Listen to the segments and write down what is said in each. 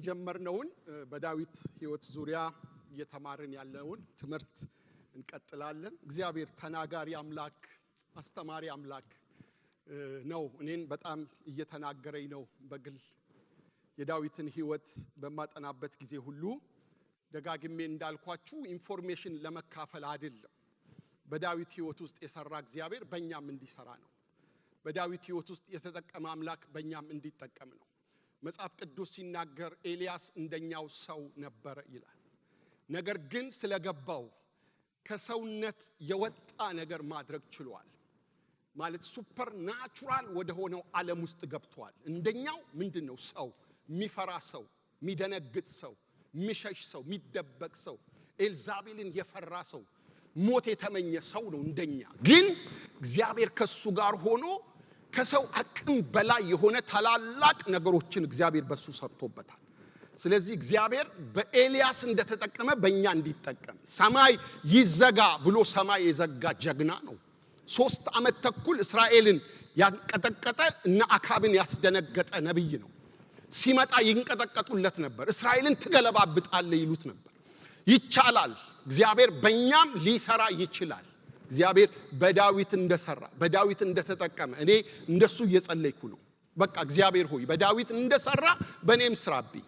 የጀመርነውን በዳዊት ሕይወት ዙሪያ እየተማርን ያለውን ትምህርት እንቀጥላለን። እግዚአብሔር ተናጋሪ አምላክ፣ አስተማሪ አምላክ ነው። እኔን በጣም እየተናገረኝ ነው። በግል የዳዊትን ሕይወት በማጠናበት ጊዜ ሁሉ ደጋግሜ እንዳልኳችሁ information ለመካፈል አይደለም። በዳዊት ሕይወት ውስጥ የሰራ እግዚአብሔር በእኛም እንዲሰራ ነው። በዳዊት ሕይወት ውስጥ የተጠቀመ አምላክ በእኛም እንዲጠቀም ነው። መጽሐፍ ቅዱስ ሲናገር ኤልያስ እንደኛው ሰው ነበረ ይላል። ነገር ግን ስለገባው ከሰውነት የወጣ ነገር ማድረግ ችሏል። ማለት supernatural ወደ ሆነው ዓለም ውስጥ ገብቷል። እንደኛው ምንድን ነው ሰው? የሚፈራ ሰው፣ የሚደነግጥ ሰው፣ የሚሸሽ ሰው፣ የሚደበቅ ሰው፣ ኤልዛቤልን የፈራ ሰው፣ ሞት የተመኘ ሰው ነው እንደኛ። ግን እግዚአብሔር ከሱ ጋር ሆኖ ከሰው አቅም በላይ የሆነ ታላላቅ ነገሮችን እግዚአብሔር በሱ ሰርቶበታል። ስለዚህ እግዚአብሔር በኤልያስ እንደተጠቀመ በእኛ እንዲጠቀም፣ ሰማይ ይዘጋ ብሎ ሰማይ የዘጋ ጀግና ነው። 3 ዓመት ተኩል እስራኤልን ያንቀጠቀጠ እና አካብን ያስደነገጠ ነቢይ ነው። ሲመጣ ይንቀጠቀጡለት ነበር። እስራኤልን ትገለባብጣለህ ይሉት ነበር። ይቻላል። እግዚአብሔር በእኛም ሊሰራ ይችላል። እግዚአብሔር በዳዊት እንደሰራ፣ በዳዊት እንደተጠቀመ እኔ እንደሱ እየጸለይኩ ነው። በቃ እግዚአብሔር ሆይ፣ በዳዊት እንደሰራ በእኔም ስራብኝ።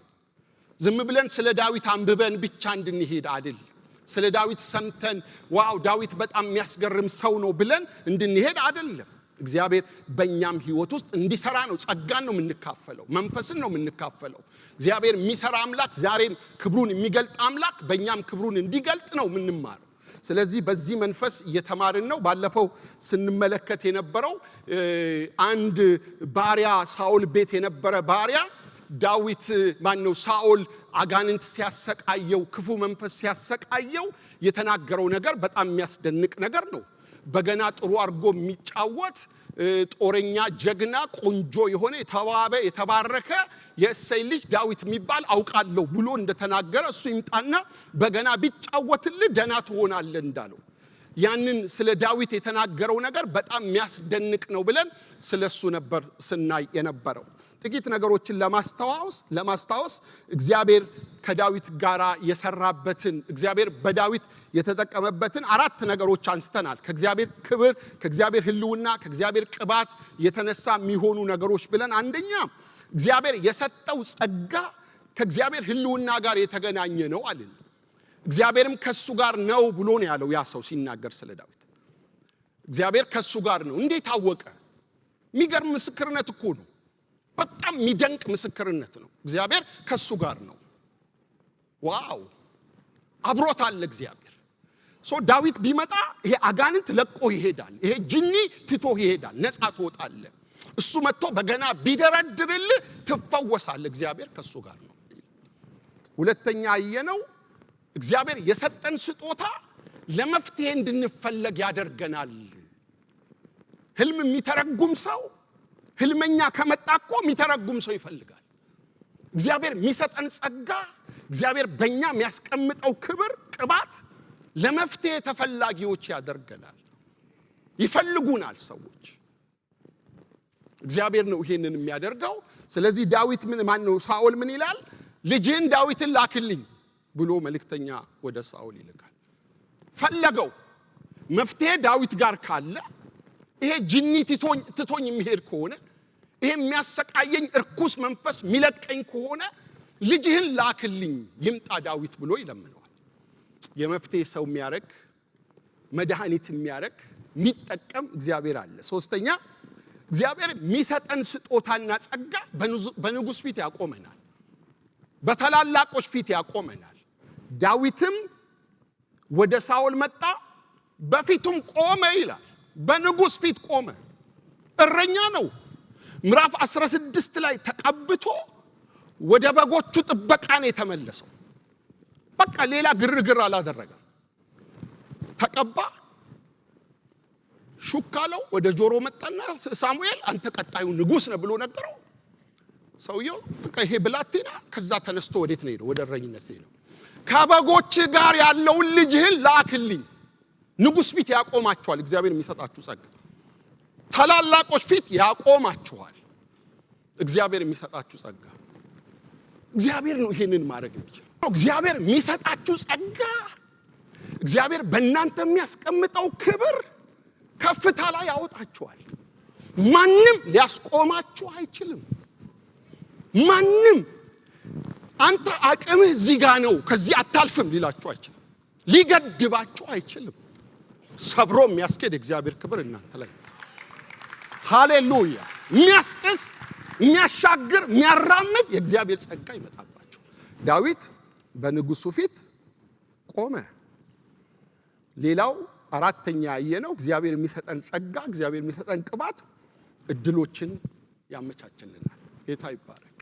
ዝም ብለን ስለ ዳዊት አንብበን ብቻ እንድንሄድ አይደለም። ስለ ዳዊት ሰምተን wow ዳዊት በጣም የሚያስገርም ሰው ነው ብለን እንድንሄድ አይደለም። እግዚአብሔር በእኛም ሕይወት ውስጥ እንዲሰራ ነው። ጸጋን ነው የምንካፈለው፣ መንፈስን ነው የምንካፈለው። እግዚአብሔር የሚሰራ አምላክ፣ ዛሬም ክብሩን የሚገልጥ አምላክ በእኛም ክብሩን እንዲገልጥ ነው የምንማረው። ስለዚህ በዚህ መንፈስ እየተማርን ነው። ባለፈው ስንመለከት የነበረው አንድ ባሪያ፣ ሳኦል ቤት የነበረ ባሪያ፣ ዳዊት ማን ነው፣ ሳኦል አጋንንት ሲያሰቃየው፣ ክፉ መንፈስ ሲያሰቃየው የተናገረው ነገር በጣም የሚያስደንቅ ነገር ነው። በገና ጥሩ አድርጎ የሚጫወት ጦረኛ፣ ጀግና፣ ቆንጆ የሆነ፣ የተዋበ፣ የተባረከ የእሴይ ልጅ ዳዊት የሚባል አውቃለሁ ብሎ እንደተናገረ፣ እሱ ይምጣና በገና ቢጫወትልህ ደህና ትሆናለህ እንዳለው፣ ያንን ስለ ዳዊት የተናገረው ነገር በጣም የሚያስደንቅ ነው ብለን ስለ እሱ ነበር ስናይ የነበረው። ጥቂት ነገሮችን ለማስታወስ እግዚአብሔር ከዳዊት ጋር የሰራበትን፣ እግዚአብሔር በዳዊት የተጠቀመበትን አራት ነገሮች አንስተናል። ከእግዚአብሔር ክብር፣ ከእግዚአብሔር ሕልውና፣ ከእግዚአብሔር ቅባት የተነሳ የሚሆኑ ነገሮች ብለን፣ አንደኛ እግዚአብሔር የሰጠው ጸጋ ከእግዚአብሔር ሕልውና ጋር የተገናኘ ነው አልን። እግዚአብሔርም ከሱ ጋር ነው ብሎ ነው ያለው ያ ሰው ሲናገር ስለ ዳዊት። እግዚአብሔር ከሱ ጋር ነው። እንዴት አወቀ? የሚገርም ምስክርነት እኮ ነው። በጣም የሚደንቅ ምስክርነት ነው። እግዚአብሔር ከሱ ጋር ነው። Wow፣ አብሮት አለ እግዚአብሔር። So ዳዊት ቢመጣ ይሄ አጋንንት ለቆ ይሄዳል። ይሄ ጅኒ ትቶ ይሄዳል። ነፃ ትወጣለህ። እሱ መጥቶ በገና ቢደረድርልህ ትፈወሳለህ። እግዚአብሔር ከሱ ጋር ነው። ሁለተኛ ያየነው እግዚአብሔር የሰጠን ስጦታ ለመፍትሄ እንድንፈለግ ያደርገናል። ህልም የሚተረጉም ሰው፣ ህልመኛ ከመጣ እኮ የሚተረጉም ሰው ይፈልጋል። እግዚአብሔር የሚሰጠን ጸጋ፣ እግዚአብሔር በእኛ የሚያስቀምጠው ክብር፣ ቅባት ለመፍትሄ ተፈላጊዎች ያደርገናል። ይፈልጉናል ሰዎች። እግዚአብሔር ነው ይሄንን የሚያደርገው። ስለዚህ ዳዊት ምን፣ ማን ነው፣ ሳኦል ምን ይላል? ልጅህን ዳዊትን ላክልኝ ብሎ መልእክተኛ ወደ ሳኦል ይልካል። ፈለገው። መፍትሄ ዳዊት ጋር ካለ፣ ይሄ ጅኒ ትቶኝ የሚሄድ ከሆነ፣ ይሄ የሚያሰቃየኝ እርኩስ መንፈስ የሚለቀኝ ከሆነ ልጅህን ላክልኝ፣ ይምጣ ዳዊት ብሎ ይለምነዋል። የመፍትሄ ሰው የሚያደርግ፣ መድኃኒት የሚያደርግ፣ የሚጠቀም እግዚአብሔር አለ። ሶስተኛ እግዚአብሔር የሚሰጠን ስጦታና ጸጋ በንጉሥ ፊት ያቆመናል፣ በታላላቆች ፊት ያቆመናል። ዳዊትም ወደ ሳኦል መጣ፣ በፊቱም ቆመ ይላል። በንጉሥ ፊት ቆመ። እረኛ ነው። ምዕራፍ 16 ላይ ተቀብቶ ወደ በጎቹ ጥበቃ ነው የተመለሰው። በቃ ሌላ ግርግር አላደረገም። ተቀባ፣ ሹክ አለው። ወደ ጆሮ መጣና ሳሙኤል አንተ ቀጣዩ ንጉሥ ነህ ብሎ ነገረው። ሰውየው በቃ ይሄ ብላቴና ከዛ ተነስቶ ወዴት ነው የሄደው? ወደ እረኝነት ነው የሄደው። ከበጎች ጋር ያለውን ልጅህን ላክልኝ። ንጉሥ ፊት ያቆማችኋል። እግዚአብሔር የሚሰጣችሁ ጸጋ ታላላቆች ፊት ያቆማችኋል። እግዚአብሔር የሚሰጣችሁ ጸጋ፣ እግዚአብሔር ነው ይሄንን ማድረግ የሚችለው። እግዚአብሔር የሚሰጣችሁ ጸጋ፣ እግዚአብሔር በእናንተ የሚያስቀምጠው ክብር ከፍታ ላይ ያወጣችኋል። ማንም ሊያስቆማችሁ አይችልም። ማንም አንተ አቅምህ እዚህ ጋ ነው፣ ከዚህ አታልፍም ሊላችሁ አይችልም። ሊገድባችሁ አይችልም። ሰብሮ የሚያስኬድ የእግዚአብሔር ክብር እናንተ ላይ፣ ሃሌሉያ! የሚያስጥስ፣ የሚያሻግር፣ የሚያራምድ የእግዚአብሔር ጸጋ ይመጣባቸው። ዳዊት በንጉሱ ፊት ቆመ። ሌላው አራተኛ ያየነው እግዚአብሔር የሚሰጠን ጸጋ፣ እግዚአብሔር የሚሰጠን ቅባት እድሎችን ያመቻችልናል። ጌታ ይባረክ።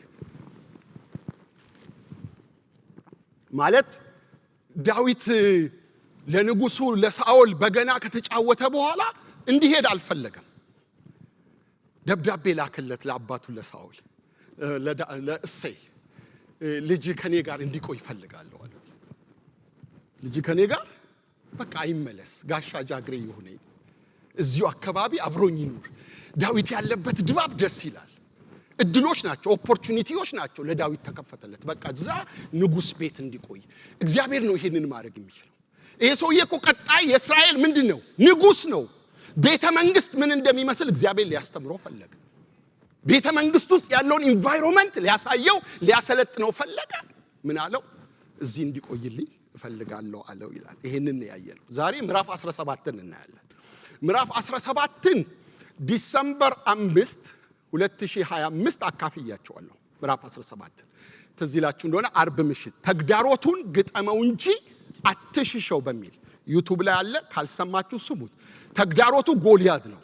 ማለት ዳዊት ለንጉሱ ለሳኦል በገና ከተጫወተ በኋላ እንዲሄድ አልፈለገም። ደብዳቤ ላከለት ለአባቱ ለሳኦል፣ ለእሴይ፣ ልጅ ከኔ ጋር እንዲቆይ እፈልጋለሁ አለ። ልጅ ከኔ ጋር በቃ አይመለስ፣ ጋሻ ጃግሬ ይሁነኝ፣ እዚሁ አካባቢ አብሮኝ ይኑር። ዳዊት ያለበት ድባብ ደስ ይላል። እድሎች ናቸው፣ opportunity ዎች ናቸው ለዳዊት ተከፈተለት። በቃ እዛ ንጉስ ቤት እንዲቆይ እግዚአብሔር ነው ይሄንን ማድረግ የሚችለው። ይሄ ሰውዬ እኮ ቀጣይ የእስራኤል ምንድን ነው? ንጉስ ነው። ቤተ መንግስት ምን እንደሚመስል እግዚአብሔር ሊያስተምረው ፈለገ። ቤተ መንግስት ውስጥ ያለውን environment ሊያሳየው፣ ሊያሰለጥነው ፈለገ። ምን አለው? እዚህ እንዲቆይልኝ እፈልጋለሁ አለው ይላል። ይሄንን ያየነው ዛሬ ምዕራፍ 17ን እናያለን። ምዕራፍ 17ን December 5 2025 አካፍያቸዋለሁ። ምዕራፍ 17 ትዝ ይላችሁ እንደሆነ አርብ ምሽት ተግዳሮቱን ግጠመው እንጂ አትሽሸው በሚል YouTube ላይ አለ። ካልሰማችሁ ስሙት። ተግዳሮቱ ጎልያድ ነው።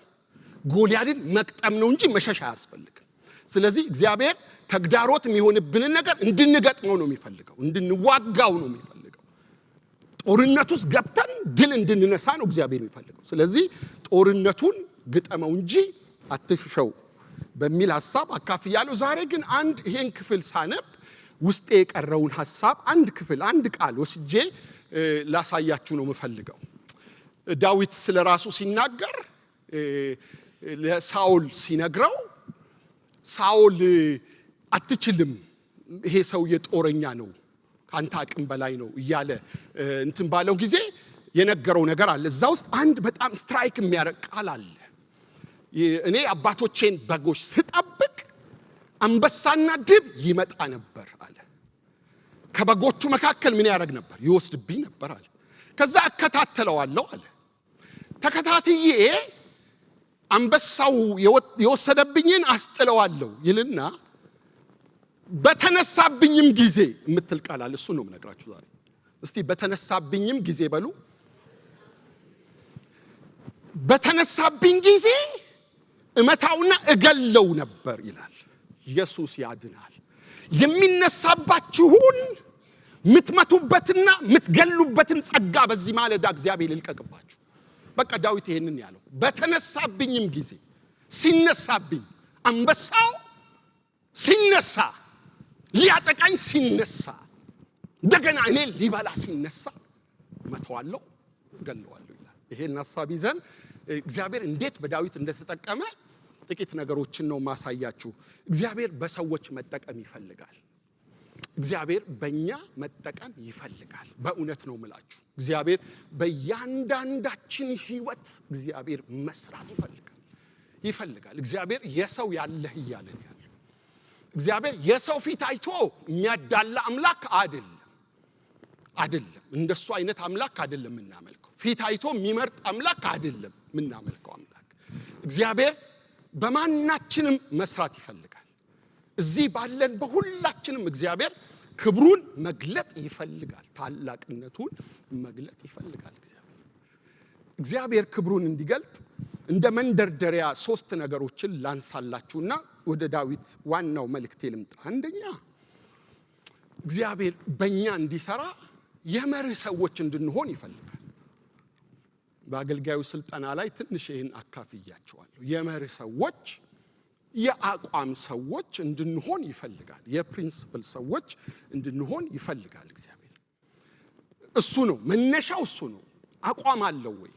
ጎልያድን መግጠም ነው እንጂ መሸሽ አያስፈልግም። ስለዚህ እግዚአብሔር ተግዳሮት የሚሆንብንን ነገር እንድንገጥመው ነው የሚፈልገው፣ እንድንዋጋው ነው የሚፈልገው። ጦርነት ውስጥ ገብተን ድል እንድንነሳ ነው እግዚአብሔር የሚፈልገው። ስለዚህ ጦርነቱን ግጠመው እንጂ አትሽሸው በሚል ሐሳብ አካፍያለሁ። ዛሬ ግን አንድ ይሄን ክፍል ሳነብ ውስጤ የቀረውን ሐሳብ አንድ ክፍል፣ አንድ ቃል ወስጄ ላሳያችሁ ነው የምፈልገው። ዳዊት ስለ ራሱ ሲናገር ለሳኦል ሲነግረው ሳኦል አትችልም፣ ይሄ ሰውዬ ጦረኛ ነው፣ ከአንተ አቅም በላይ ነው እያለ እንትን ባለው ጊዜ የነገረው ነገር አለ። እዛ ውስጥ አንድ በጣም strike የሚያደርግ ቃል አለ። እኔ አባቶቼን በጎች ስጠብቅ አንበሳና ድብ ይመጣ ነበር አለ። ከበጎቹ መካከል ምን ያደርግ ነበር? ይወስድብኝ ነበር አለ። ከዛ እከታተለዋለሁ አለ። ተከታትዬ አንበሳው የወሰደብኝን አስጥለዋለሁ ይልና በተነሳብኝም ጊዜ የምትል ቃል አለ። እሱ ነው የምነግራችሁ ዛሬ። እስቲ በተነሳብኝም ጊዜ በሉ። በተነሳብኝ ጊዜ እመታውና እገለው ነበር ይላል። ኢየሱስ ያድናል። የሚነሳባችሁን ምትመቱበትና ምትገሉበትን ጸጋ በዚህ ማለዳ እግዚአብሔር ይልቀቅባችሁ። በቃ ዳዊት ይሄንን ያለው በተነሳብኝም ጊዜ፣ ሲነሳብኝ፣ አንበሳው ሲነሳ፣ ሊያጠቃኝ ሲነሳ፣ እንደገና እኔ ሊበላ ሲነሳ እመታዋለሁ፣ እገለዋለሁ ይላል። ይሄን ሐሳብ ይዘን እግዚአብሔር እንዴት በዳዊት እንደተጠቀመ ጥቂት ነገሮችን ነው ማሳያችሁ። እግዚአብሔር በሰዎች መጠቀም ይፈልጋል። እግዚአብሔር በእኛ መጠቀም ይፈልጋል። በእውነት ነው ምላችሁ። እግዚአብሔር በእያንዳንዳችን ሕይወት እግዚአብሔር መስራት ይፈልጋል። እግዚአብሔር የሰው ያለህ እያለን ያለው፣ እግዚአብሔር የሰው ፊት አይቶ የሚያዳላ አምላክ አይደለም፣ አይደለም። እንደሱ አይነት አምላክ አይደለም የምናመልከው። ፊት አይቶ የሚመርጥ አምላክ አይደለም የምናመልከው አምላክ። እግዚአብሔር በማናችንም መስራት ይፈልጋል። እዚህ ባለን በሁላችንም እግዚአብሔር ክብሩን መግለጥ ይፈልጋል። ታላቅነቱን መግለጥ ይፈልጋል። እግዚአብሔር ክብሩን እንዲገልጥ እንደ መንደርደሪያ ሶስት ነገሮችን ላንሳላችሁና ወደ ዳዊት ዋናው መልእክቴ ልምጣ። አንደኛ፣ እግዚአብሔር በእኛ እንዲሰራ የመርህ ሰዎች እንድንሆን ይፈልጋል። በአገልጋዩ ስልጠና ላይ ትንሽ ይህን አካፍያቸዋለሁ። የመርህ ሰዎች፣ የአቋም ሰዎች እንድንሆን ይፈልጋል። የ principle ሰዎች እንድንሆን ይፈልጋል እግዚአብሔር። እሱ ነው መነሻው፣ እሱ ነው። አቋም አለው ወይ?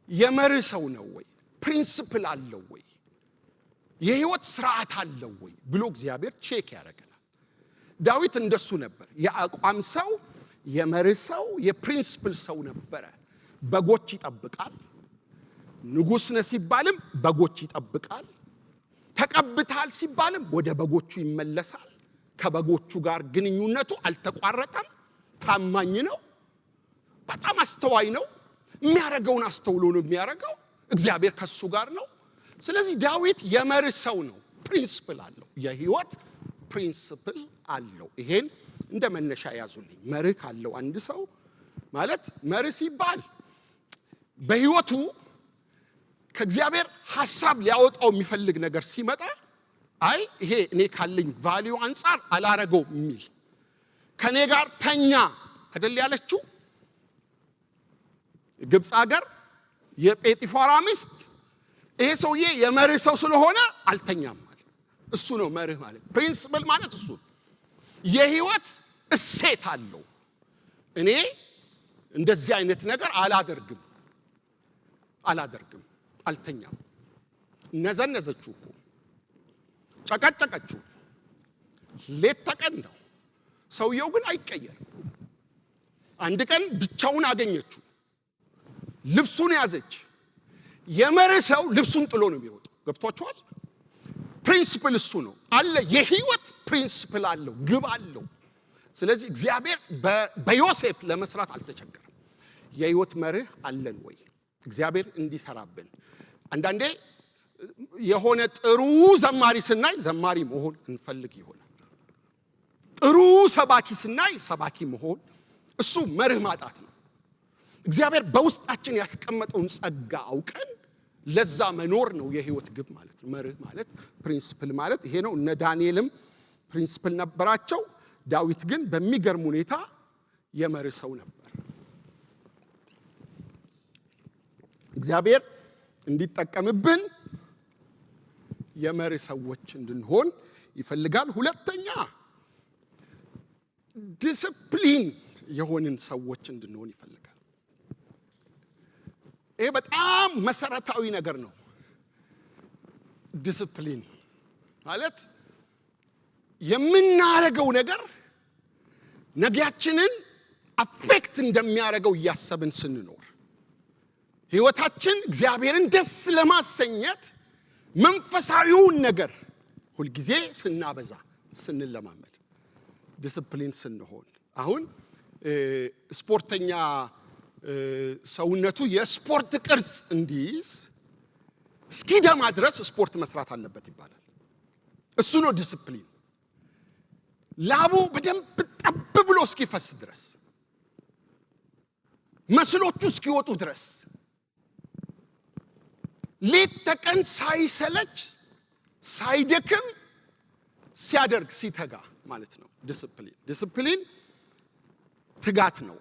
የመርህ ሰው ነው ወይ? Principle አለው ወይ? የህይወት ስርዓት አለው ወይ ብሎ እግዚአብሔር check ያደርገናል። ዳዊት እንደሱ ነበር። የአቋም ሰው፣ የመርህ ሰው፣ የ principle ሰው ነበረ። በጎች ይጠብቃል። ንጉሥ ነህ ሲባልም በጎች ይጠብቃል። ተቀብተሃል ሲባልም ወደ በጎቹ ይመለሳል። ከበጎቹ ጋር ግንኙነቱ አልተቋረጠም። ታማኝ ነው። በጣም አስተዋይ ነው። የሚያደርገውን አስተውሎ ነው የሚያደርገው። እግዚአብሔር ከሱ ጋር ነው። ስለዚህ ዳዊት የመርህ ሰው ነው። Principle አለው። የህይወት principle አለው። ይሄን እንደ መነሻ ያዙልኝ። መርህ ካለው አንድ ሰው ማለት፣ መርህ ሲባል በህይወቱ ከእግዚአብሔር ሐሳብ ሊያወጣው የሚፈልግ ነገር ሲመጣ፣ አይ ይሄ እኔ ካለኝ value አንጻር አላረገውም የሚል። ከኔ ጋር ተኛ አይደል ያለችው ግብፅ ሀገር የጴጢፋራ ሚስት። ይሄ ሰውዬ የመርህ ሰው ስለሆነ አልተኛም ማለት እሱ ነው። መርህ ማለት፣ principle ማለት እሱ ነው። የህይወት እሴት አለው። እኔ እንደዚህ አይነት ነገር አላደርግም፣ አላደርግም፣ አልተኛም። ነዘነዘችው እኮ፣ ጨቀጨቀችው፣ ሌት ተቀን ነው። ሰውየው ግን አይቀየርም። አንድ ቀን ብቻውን አገኘችው፣ ልብሱን ያዘች። የመርህ ሰው ልብሱን ጥሎ ነው የሚሮጠው። ገብቷችኋል? Principle እሱ ነው አለ። የህይወት principle አለው፣ ግብ አለው። ስለዚህ እግዚአብሔር በዮሴፍ ለመስራት አልተቸገረም። የህይወት መርህ አለን ወይ? እግዚአብሔር እንዲሰራብን። አንዳንዴ የሆነ ጥሩ ዘማሪ ስናይ ዘማሪ መሆን እንፈልግ ይሆናል። ጥሩ ሰባኪ ስናይ ሰባኪ መሆን፣ እሱ መርህ ማጣት ነው። እግዚአብሔር በውስጣችን ያስቀመጠውን ጸጋ አውቀን ለዛ መኖር ነው የህይወት ግብ ማለት ነው። መርህ ማለት፣ principle ማለት ይሄ ነው። እነ ዳንኤልም principle ነበራቸው። ዳዊት ግን በሚገርም ሁኔታ የመርህ ሰው ነበር። እግዚአብሔር እንዲጠቀምብን የመርህ ሰዎች እንድንሆን ይፈልጋል። ሁለተኛ ዲስፕሊን የሆንን ሰዎች እንድንሆን ይፈልጋል። ይሄ በጣም መሰረታዊ ነገር ነው። ዲስፕሊን ማለት የምናረገው ነገር ነጊያችንን affect እንደሚያደርገው እያሰብን ስንኖር፣ ህይወታችን እግዚአብሔርን ደስ ለማሰኘት መንፈሳዊውን ነገር ሁልጊዜ ስናበዛ፣ ስንለማመድ፣ ዲስፕሊን ስንሆን። አሁን ስፖርተኛ ሰውነቱ የስፖርት ቅርጽ እንዲይዝ እስኪደማ ድረስ ስፖርት መስራት አለበት ይባላል። እሱ ነው ዲስፕሊን። ላቡ በደንብ ጠብ ብሎ እስኪፈስ ድረስ፣ muscle ኦቹ እስኪወጡ ድረስ፣ ሌት ተቀን ሳይሰለች ሳይደክም ሲያደርግ፣ ሲተጋ ማለት ነው። ዲስፕሊን፣ ዲስፕሊን ትጋት ነው።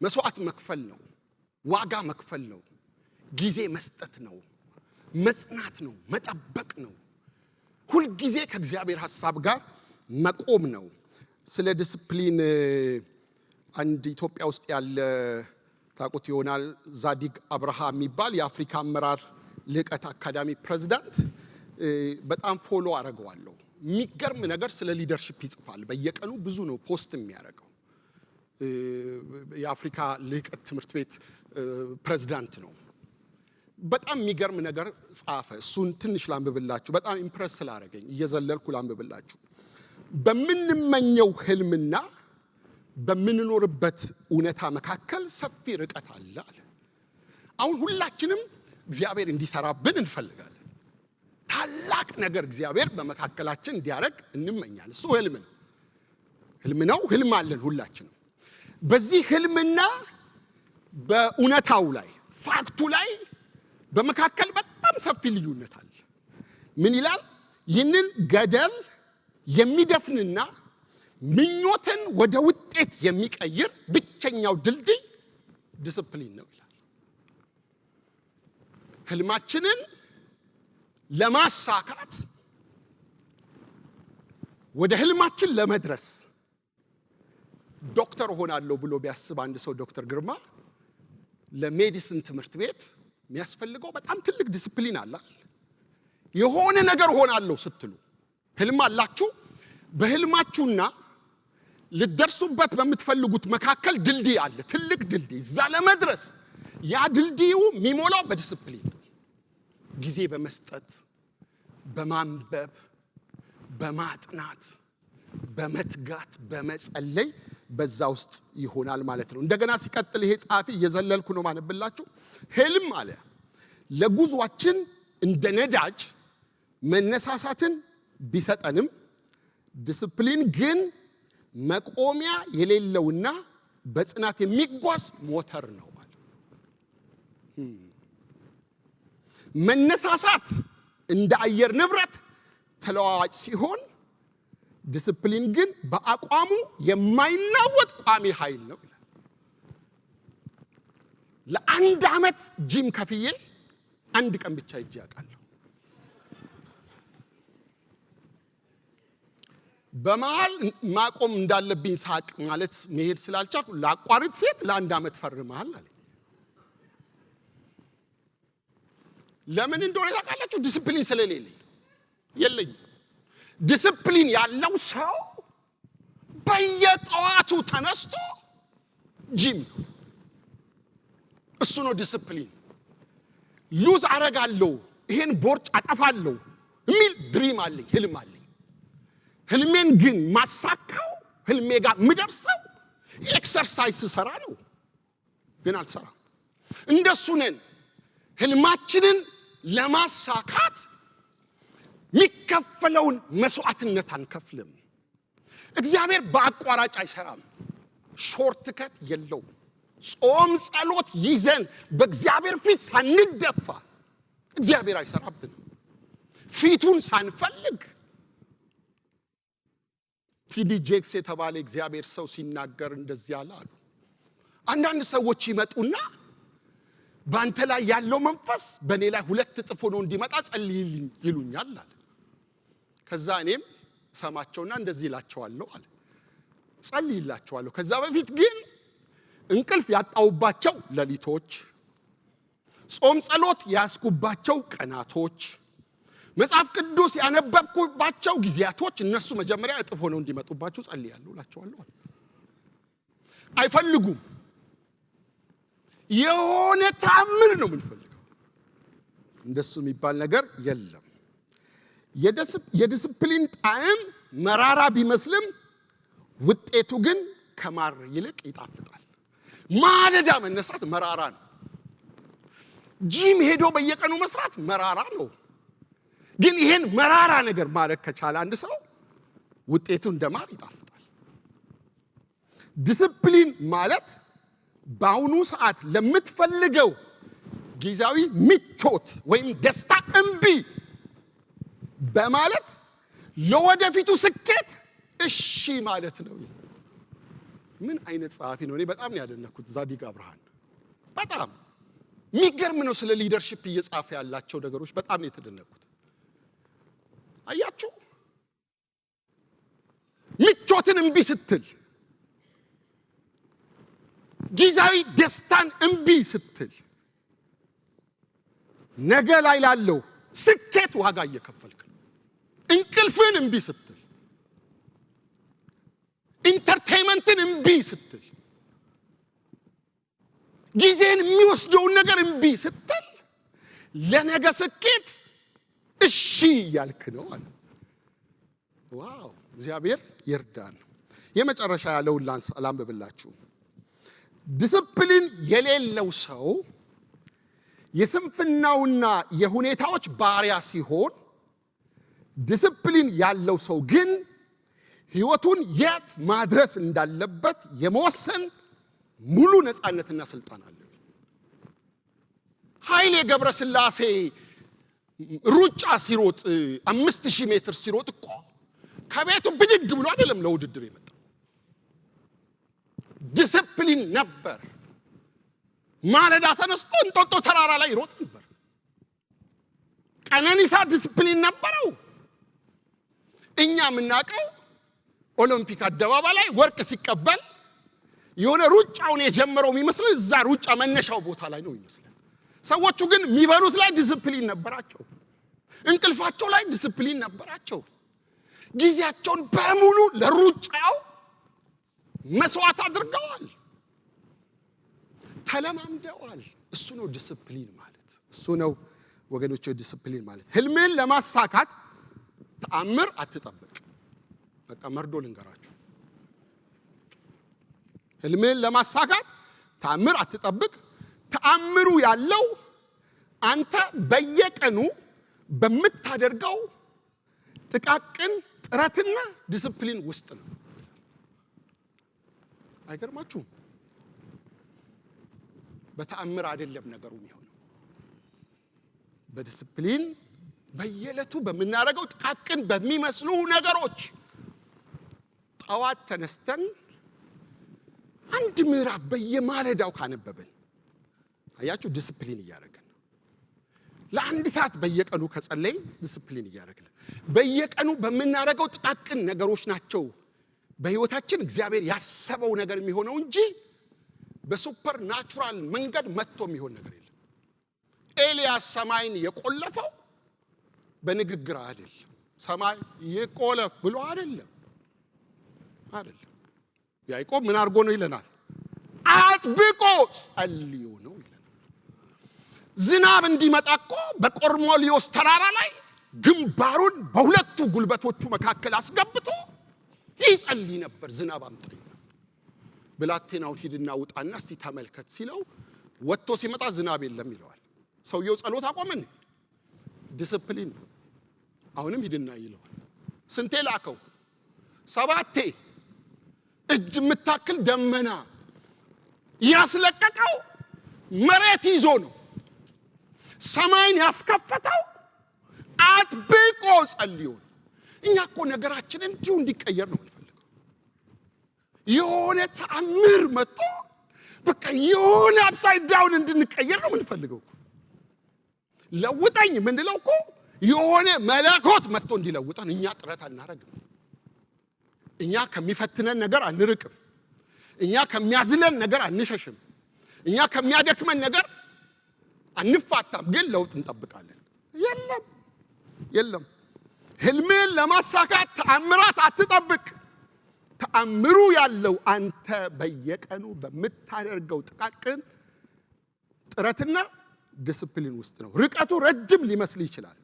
መስዋዕት መክፈል ነው። ዋጋ መክፈል ነው። ጊዜ መስጠት ነው። መጽናት ነው። መጠበቅ ነው። ሁልጊዜ ከእግዚአብሔር ሐሳብ ጋር መቆም ነው። ስለ ዲስፕሊን አንድ ኢትዮጵያ ውስጥ ያለ ታውቁት ይሆናል፣ ዛዲግ አብርሃ የሚባል የአፍሪካ አመራር ልዕቀት አካዳሚ ፕሬዚዳንት፣ በጣም follow አደርገዋለሁ። የሚገርም ነገር ስለ leadership ይጽፋል። በየቀኑ ብዙ ነው post የሚያደርገው። የአፍሪካ ልህቀት ትምህርት ቤት ፕሬዚዳንት ነው። በጣም የሚገርም ነገር ጻፈ። እሱን ትንሽ ላንብብላችሁ። በጣም impress ስላደረገኝ እየዘለልኩ ላንብብላችሁ። በምንመኘው ህልምና በምንኖርበት እውነታ መካከል ሰፊ ርቀት አለ አለ። አሁን ሁላችንም እግዚአብሔር እንዲሰራብን እንፈልጋለን። ታላቅ ነገር እግዚአብሔር በመካከላችን እንዲያደርግ እንመኛለን። እሱ ህልም ነው፣ ህልም ነው። ህልም አለን ሁላችንም። በዚህ ህልምና በእውነታው ላይ፣ fact ኡ ላይ በመካከል በጣም ሰፊ ልዩነት አለ። ምን ይላል? ይህንን ገደል የሚደፍንና ምኞትን ወደ ውጤት የሚቀይር ብቸኛው ድልድይ ዲስፕሊን ነው ይላል። ህልማችንን ለማሳካት፣ ወደ ህልማችን ለመድረስ፣ ዶክተር እሆናለሁ ብሎ ቢያስብ አንድ ሰው፣ ዶክተር ግርማ፣ ለ medicine ትምህርት ቤት የሚያስፈልገው በጣም ትልቅ ዲስፕሊን አለ አይደል? የሆነ ነገር ሆናለሁ ስትሉ ህልም አላችሁ። በህልማችሁና ልትደርሱበት በምትፈልጉት መካከል ድልድይ አለ፣ ትልቅ ድልድይ። እዛ ለመድረስ ያ ድልድዩ የሚሞላው በዲስፕሊን ነው። ጊዜ በመስጠት፣ በማንበብ፣ በማጥናት፣ በመትጋት፣ በመጸለይ በዛ ውስጥ ይሆናል ማለት ነው። እንደገና ሲቀጥል ይሄ ጸሐፊ፣ እየዘለልኩ ነው ማነብላችሁ። ህልም አለ ለጉዟችን እንደ ነዳጅ መነሳሳትን ቢሰጠንም ዲስፕሊን ግን መቆሚያ የሌለውና በጽናት የሚጓዝ ሞተር ነው አለ። መነሳሳት እንደ አየር ንብረት ተለዋዋጭ ሲሆን ዲስፕሊን ግን በአቋሙ የማይናወጥ ቋሚ ኃይል ነው ይላል። ለ1 ዓመት ጂም ከፍዬ አንድ ቀን ብቻ ሄጄ አውቃለሁ። በመሃል ማቆም እንዳለብኝ ሳቅ ማለት መሄድ ስላልቻልኩ ላቋርጥ ስል ለ1 ዓመት ፈርመሃል አለኝ። ለምን እንደሆነ ታውቃላችሁ? ዲስፕሊን ስለሌለኝ፣ የለኝም። ዲስፕሊን ያለው ሰው በየጠዋቱ ተነስቶ ጂም ነው። እሱ ነው discipline። Lose አረጋለሁ፣ ይሄን ቦርጭ አጠፋለሁ የሚል dream አለኝ፣ ህልም አለኝ። ህልሜን ግን ማሳካው፣ ህልሜ ጋር የምደርሰው exercise ስሰራ ነው። ግን አልሰራም። እንደሱ ነን። ህልማችንን ለማሳካት የሚከፈለውን መስዋዕትነት አንከፍልም። እግዚአብሔር በአቋራጭ አይሰራም። Shortcut የለውም። ጾም ጸሎት ይዘን በእግዚአብሔር ፊት ሳንደፋ እግዚአብሔር አይሰራብንም። ፊቱን ሳንፈልግ። ቲዲ ጄክስ የተባለ እግዚአብሔር ሰው ሲናገር እንደዚህ አለ አሉ። አንዳንድ ሰዎች ይመጡና በአንተ ላይ ያለው መንፈስ በእኔ ላይ 2 እጥፍ ሆኖ እንዲመጣ ጸልይልኝ ይሉኛል አለ። ከዛ እኔም ሰማቸውና እንደዚህ እላቸዋለሁ አለ፣ ጸልይላቸዋለሁ። ከዛ በፊት ግን እንቅልፍ ያጣሁባቸው ሌሊቶች፣ ጾም ጸሎት ያስኩባቸው ቀናቶች፣ መጽሐፍ ቅዱስ ያነበብኩባቸው ጊዜያቶች እነሱ መጀመሪያ እጥፍ ሆነው እንዲመጡባችሁ ጸልያለሁ እላቸዋለሁ። አይፈልጉም። የሆነ ተአምር ነው የምንፈልገው። እንደሱ የሚባል ነገር የለም። የዲስፕሊን ጣዕም መራራ ቢመስልም ውጤቱ ግን ከማር ይልቅ ይጣፍጣል። ማለዳ መነሳት መራራ ነው። ጂም ሄዶ በየቀኑ መስራት መራራ ነው። ግን ይሄን መራራ ነገር ማድረግ ከቻለ አንድ ሰው ውጤቱ እንደ ማር ይጣፍጣል። ዲስፕሊን ማለት በአሁኑ ሰዓት ለምትፈልገው ጊዜያዊ ምቾት ወይም ደስታ እምቢ በማለት ለወደፊቱ ስኬት እሺ ማለት ነው። ምን አይነት ጸሐፊ ነው? እኔ በጣም ነው ያደነኩት ዛዲግ አብርሃን። በጣም የሚገርም ነው። ስለ leadership እየጻፈ ያላቸው ነገሮች በጣም ነው የተደነኩት። አያችሁ፣ ምቾትን እምቢ ስትል፣ ጊዜያዊ ደስታን እምቢ ስትል ነገ ላይ ላለው ስኬት ዋጋ እየከፈልክ ነው። እንቅልፍን እምቢ ስትል፣ entertainment ን እምቢ ስትል፣ ጊዜን የሚወስደውን ነገር እምቢ ስትል ለነገ ስኬት እሺ እያልክ ነው አለ። Wow! እግዚአብሔር ይርዳን። የመጨረሻ ያለውን ላንብብላችሁ። ዲስፕሊን የሌለው ሰው የስንፍናውና የሁኔታዎች ባሪያ ሲሆን፣ ዲስፕሊን ያለው ሰው ግን ሕይወቱን የት ማድረስ እንዳለበት የመወሰን ሙሉ ነፃነትና ስልጣን አለው። ኃይሌ ገብረስላሴ ሩጫ ሲሮጥ፣ 5000 ሜትር ሲሮጥ እኮ ከቤቱ ብድግ ብሎ አይደለም ለውድድር የመጣው። ዲስፕሊን ነበር። ማለዳ ተነስቶ እንጦጦ ተራራ ላይ ይሮጥ ነበር። ቀነኒሳ ዲስፕሊን ነበረው። እኛ የምናውቀው ኦሎምፒክ አደባባይ ላይ ወርቅ ሲቀበል የሆነ ሩጫውን የጀመረው የሚመስለን እዛ ሩጫ መነሻው ቦታ ላይ ነው ይመስለን። ሰዎቹ ግን የሚበሉት ላይ ዲስፕሊን ነበራቸው። እንቅልፋቸው ላይ ዲስፕሊን ነበራቸው። ጊዜያቸውን በሙሉ ለሩጫው መስዋዕት አድርገዋል። ተለማምደዋል። እሱ ነው ዲስፕሊን ማለት። እሱ ነው ወገኖች ዲስፕሊን ማለት። ህልምህን ለማሳካት ተአምር አትጠብቅ። በቃ መርዶ ልንገራችሁ። ህልምህን ለማሳካት ተአምር አትጠብቅ። ተአምሩ ያለው አንተ በየቀኑ በምታደርገው ጥቃቅን ጥረትና ዲስፕሊን ውስጥ ነው። አይገርማችሁም? በተአምር አይደለም ነገሩ የሚሆነው፣ በዲስፕሊን፣ በየዕለቱ በምናደርገው ጥቃቅን በሚመስሉ ነገሮች። ጠዋት ተነስተን አንድ ምዕራፍ በየማለዳው ካነበብን፣ አያችሁ፣ ዲስፕሊን እያደረግን ነው። ለአንድ ሰዓት በየቀኑ ከጸለይን ዲስፕሊን እያደረግን፣ በየቀኑ በምናደርገው ጥቃቅን ነገሮች ናቸው በህይወታችን እግዚአብሔር ያሰበው ነገር የሚሆነው እንጂ በ supernatural መንገድ መጥቶ የሚሆን ነገር የለም። ኤልያስ ሰማይን የቆለፈው በንግግር አይደለም። ሰማይ ይቆለፍ ብሎ አይደለም፣ አይደለም። ያዕቆብ ምን አድርጎ ነው ይለናል? አጥብቆ ጸልዮ ነው ይለናል። ዝናብ እንዲመጣ እኮ በቆርኔሌዎስ ተራራ ላይ ግንባሩን በሁለቱ ጉልበቶቹ መካከል አስገብቶ ይጸልይ ነበር። ዝናብ አምጣ። ብላቴናውን ሂድና ውጣና እስቲ ተመልከት ሲለው ወጥቶ ሲመጣ ዝናብ የለም ይለዋል። ሰውየው ጸሎት አቆመን? ዲስፕሊን። አሁንም ሂድና ይለዋል። ስንቴ ላከው? ሰባቴ። እጅ የምታክል ደመና ያስለቀቀው መሬት ይዞ ነው። ሰማይን ያስከፈተው አጥብቆ ጸልዮ ነው። እኛ እኮ ነገራችን እንዲሁ እንዲቀየር ነው የምንፈልገው። የሆነ ተአምር መጥቶ በቃ የሆነ upside down እንድንቀየር ነው የምንፈልገው እኮ። ለውጠኝ የምንለው እኮ የሆነ መለኮት መጥቶ እንዲለውጠን። እኛ ጥረት አናረግም። እኛ ከሚፈትነን ነገር አንርቅም። እኛ ከሚያዝለን ነገር አንሸሽም። እኛ ከሚያደክመን ነገር አንፋታም። ግን ለውጥ እንጠብቃለን። የለም፣ የለም። ህልምህን ለማሳካት ተአምራት አትጠብቅ። ተአምሩ ያለው አንተ በየቀኑ በምታደርገው ጥቃቅን ጥረትና ዲስፕሊን ውስጥ ነው። ርቀቱ ረጅም ሊመስል ይችላል።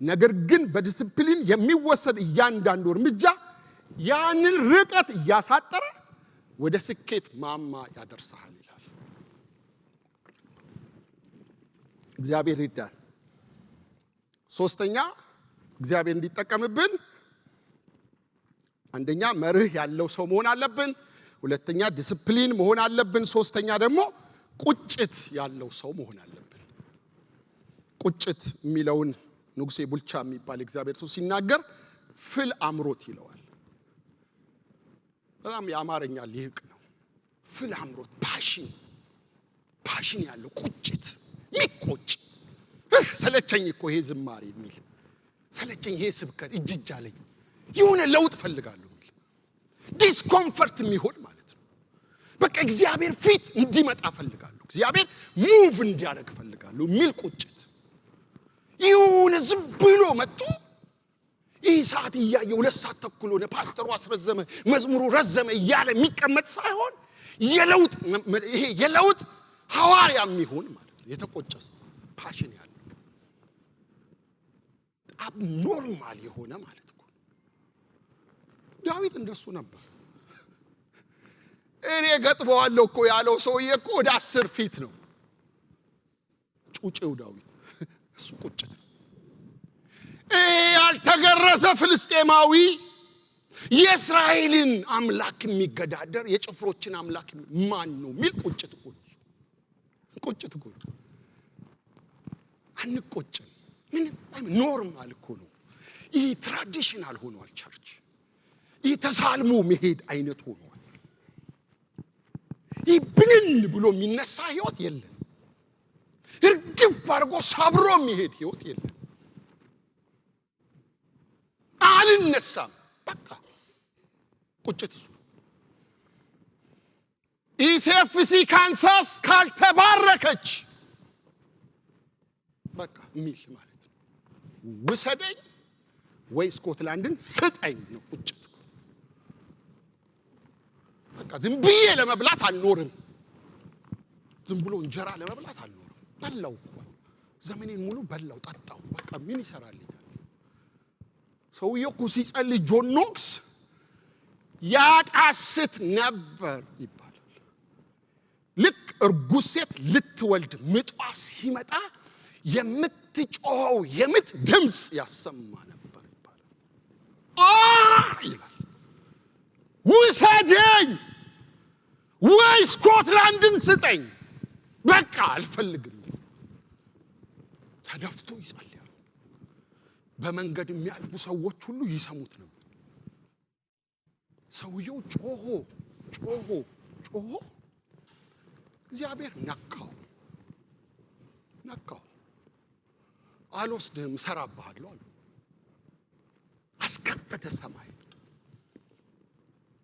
ነገር ግን በዲስፕሊን የሚወሰድ እያንዳንዱ እርምጃ ያንን ርቀት እያሳጠረ ወደ ስኬት ማማ ያደርሰሃል ይላል። እግዚአብሔር ይርዳን። ሶስተኛ፣ እግዚአብሔር እንዲጠቀምብን አንደኛ መርህ ያለው ሰው መሆን አለብን። ሁለተኛ ዲስፕሊን መሆን አለብን። ሶስተኛ ደግሞ ቁጭት ያለው ሰው መሆን አለብን። ቁጭት የሚለውን ንጉሴ ቡልቻ የሚባል እግዚአብሔር ሰው ሲናገር ፍል አምሮት ይለዋል። በጣም የአማርኛ ሊቅ ነው። ፍል አምሮት፣ passion ያለው ቁጭት፣ የሚቆጭ፣ ሰለቸኝ እኮ ይሄ ዝማሬ የሚል፣ ሰለቸኝ ይሄ ስብከት፣ እጅ አለኝ፣ የሆነ ለውጥ ፈልጋለሁ የሚል፣ discomfort የሚሆን ማለት ነው። በቃ እግዚአብሔር ፊት እንዲመጣ ፈልጋለሁ፣ እግዚአብሔር move እንዲያደርግ ፈልጋለሁ የሚል ቁጭት። የሆነ ዝም ብሎ መጥቶ ይህ ሰዓት እያየ 2 ሰዓት ተኩል ሆነ፣ ፓስተሩ አስረዘመ፣ መዝሙሩ ረዘመ እያለ የሚቀመጥ ሳይሆን የለውጥ፣ ይሄ የለውጥ ሐዋርያ የሚሆን ማለት ነው። የተቆጨ ሰው፣ passion ያለው፣ abnormal የሆነ ማለት ነው። ዳዊት እንደሱ ነበር። እኔ ገጥመዋለሁ እኮ ያለው ሰውዬ እኮ ወደ 10 feet ነው ጩጬው ዳዊት። እሱ ቁጭት ነው። ይሄ ያልተገረዘ ፍልስጤማዊ የእስራኤልን አምላክ የሚገዳደር፣ የጭፍሮችን አምላክ ማን ነው የሚል ቁጭት እኮ ነው። ቁጭት እኮ ነው። አንቆጭም። ምንም normal እኮ ነው። ይህ traditional ሆኗል። Church ይህ ተሳልሞ መሄድ አይነት ሆኗል። ይህ ብንን ብሎ የሚነሳ ህይወት የለም። እርግፍ አድርጎ ሰብሮ የሚሄድ ህይወት የለም። አልነሳም። በቃ ቁጭት እሱ። ECFC ካንሳስ ካልተባረከች በቃ የሚል ማለት ነው። ውሰደኝ ወይ ስኮትላንድን ስጠኝ ነው ቁጭት። በቃ ዝም ብዬ ለመብላት አልኖርም። ዝም ብሎ እንጀራ ለመብላት አልኖርም። በላው እኮ፣ ዘመኔን ሙሉ በላው፣ ጠጣው። በቃ ምን ይሰራልኛል? ሰውየው እኮ ሲጸልይ ጆን ኖክስ ያቃስት ነበር ይባላል። ልክ እርጉዝ ሴት ልትወልድ ምጧ ሲመጣ የምትጮኸው የምጥ ድምፅ ያሰማ ነበር ይባላል። አ ይላል፣ ውሰደኝ ወይ ስኮትላንድን ስጠኝ፣ በቃ አልፈልግም። ተደፍቶ ይጸልያል። በመንገድ የሚያልፉ ሰዎች ሁሉ ይሰሙት ነበር። ሰውየው ጮሆ ጮሆ ጮሆ እግዚአብሔር ነካው ነካው። አልወስድህም፣ እሰራብሃለሁ አለ። አስከፈተ ሰማይ።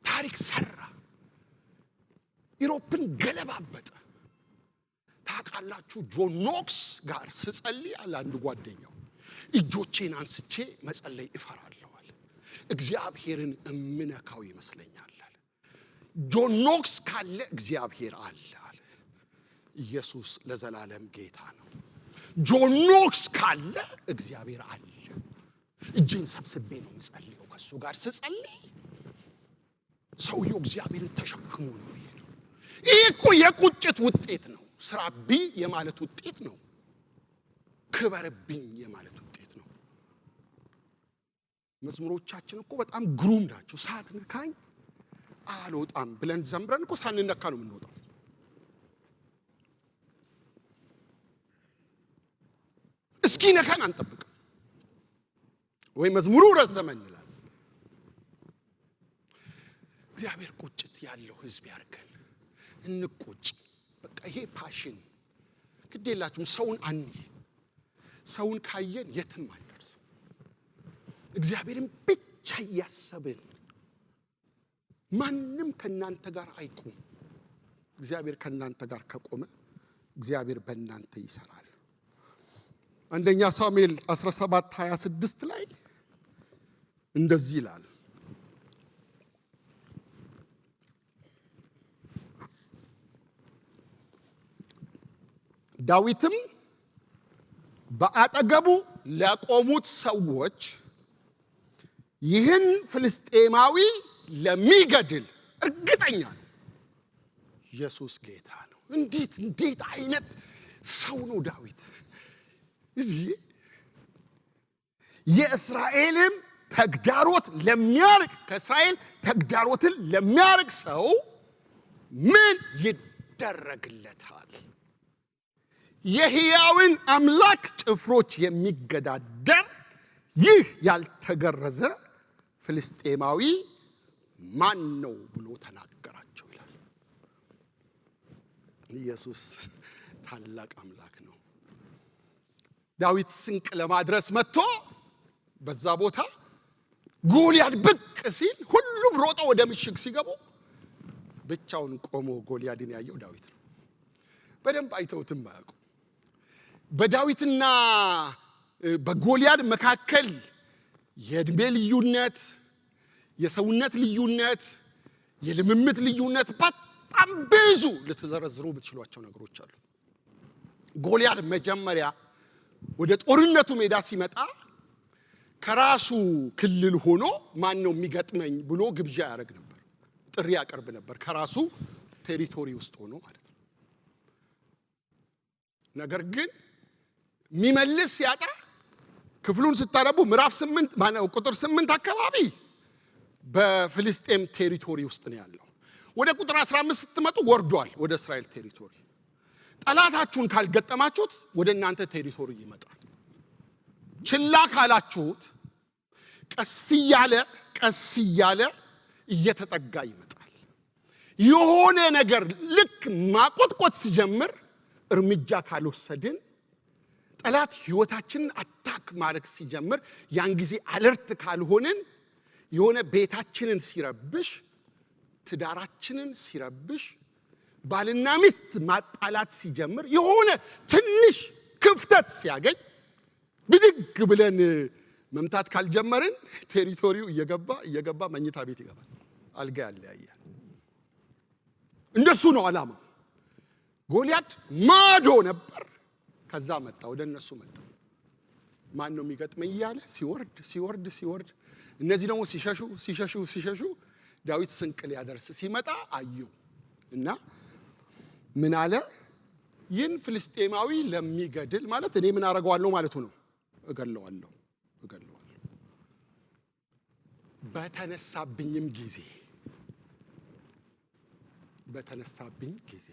ታሪክ ሰራ። Europe ን ገለባበጠ። ታውቃላችሁ፣ ጆን ኖክስ ጋር ስጸልይ አለ አንድ ጓደኛው፣ እጆቼን አንስቼ መጸለይ እፈራለሁ አለ። እግዚአብሔርን እምነካው ይመስለኛል አለ። ጆን ኖክስ ካለ እግዚአብሔር አለ አለ። ኢየሱስ ለዘላለም ጌታ ነው። ጆን ኖክስ ካለ እግዚአብሔር አለ። እጄን ሰብስቤ ነው የምጸልየው። ከእሱ ጋር ስጸልይ ሰውየው እግዚአብሔርን ተሸክሞ ነው የሄደው። ይህ እኮ የቁጭት ውጤት ነው። ስራብኝ የማለት ውጤት ነው። ክበርብኝ የማለት ውጤት ነው። መዝሙሮቻችን እኮ በጣም ግሩም ናቸው። ሳትነካኝ አልወጣም ብለን ዘምረን እኮ ሳንነካ ነው የምንወጣው። እስኪ ነካን አንጠብቅም። ወይ መዝሙሩ ረዘመ እንላለን። እግዚአብሔር ቁጭት ያለው ሕዝብ ያርገን። እንቁጭ። በቃ ይሄ passion ግድ የላችሁም። ሰውን አንይ። ሰውን ካየን የትም አንደርስም። እግዚአብሔርን ብቻ እያሰብን ማንም ከእናንተ ጋር አይቁም። እግዚአብሔር ከእናንተ ጋር ከቆመ እግዚአብሔር በእናንተ ይሰራል። አንደኛ ሳሙኤል 17:26 ላይ እንደዚህ ይላል። ዳዊትም በአጠገቡ ለቆሙት ሰዎች ይህን ፍልስጤማዊ ለሚገድል፣ እርግጠኛ ነው ኢየሱስ ጌታ ነው። እንዴት እንዴት አይነት ሰው ነው ዳዊት! የእስራኤልም ተግዳሮት ለሚያርቅ፣ ከእስራኤል ተግዳሮትን ለሚያርቅ ሰው ምን ይደረግለታል? የሕያውን አምላክ ጭፍሮች የሚገዳደር ይህ ያልተገረዘ ፍልስጤማዊ ማን ነው ብሎ ተናገራቸው ይላል። ኢየሱስ ታላቅ አምላክ ነው። ዳዊት ስንቅ ለማድረስ መጥቶ በዛ ቦታ ጎልያድ ብቅ ሲል ሁሉም ሮጠው ወደ ምሽግ ሲገቡ ብቻውን ቆሞ ጎልያድን ያየው ዳዊት ነው። በደንብ አይተውትም አያውቁ። በዳዊትና በጎልያድ መካከል የእድሜ ልዩነት፣ የሰውነት ልዩነት፣ የልምምድ ልዩነት በጣም ብዙ ልትዘረዝሩ ብትችሏቸው ነገሮች አሉ። ጎልያድ መጀመሪያ ወደ ጦርነቱ ሜዳ ሲመጣ ከራሱ ክልል ሆኖ ማን ነው የሚገጥመኝ ብሎ ግብዣ ያደርግ ነበር፣ ጥሪ ያቀርብ ነበር፣ ከራሱ territory ውስጥ ሆኖ ማለት ነው። ነገር ግን የሚመልስ ሲያጣ ክፍሉን ስታነቡ ምዕራፍ 8 ማነው ቁጥር 8 አካባቢ በፍልስጤም territory ውስጥ ነው ያለው። ወደ ቁጥር 15 ስትመጡ ወርዷል ወደ እስራኤል territory። ጠላታችሁን ካልገጠማችሁት ወደ እናንተ territory ይመጣል። ችላ ካላችሁት ቀስ እያለ ቀስ እያለ እየተጠጋ ይመጣል። የሆነ ነገር ልክ ማቆጥቆጥ ሲጀምር እርምጃ ካልወሰድን፣ ጠላት ህይወታችንን attack ማድረግ ሲጀምር ያን ጊዜ alert ካልሆንን፣ የሆነ ቤታችንን ሲረብሽ፣ ትዳራችንን ሲረብሽ፣ ባልና ሚስት ማጣላት ሲጀምር፣ የሆነ ትንሽ ክፍተት ሲያገኝ ብድግ ብለን መምታት ካልጀመርን territory ው እየገባ እየገባ መኝታ ቤት ይገባል። አልጋ ያለያያል። እንደሱ ነው ዓላማው። ጎልያድ ማዶ ነበር። ከዛ መጣ፣ ወደ እነሱ መጣ። ማን ነው የሚገጥመኝ እያለ ሲወርድ ሲወርድ ሲወርድ፣ እነዚህ ደግሞ ሲሸሹ ሲሸሹ ሲሸሹ ዳዊት ስንቅ ሊያደርስ ሲመጣ አየው እና ምን አለ? ይህን ፍልስጤማዊ ለሚገድል፣ ማለት እኔ ምን አደርገዋለሁ ማለቱ ነው። እገለዋለሁ፣ እገለዋለሁ። በተነሳብኝም ጊዜ፣ በተነሳብኝ ጊዜ፣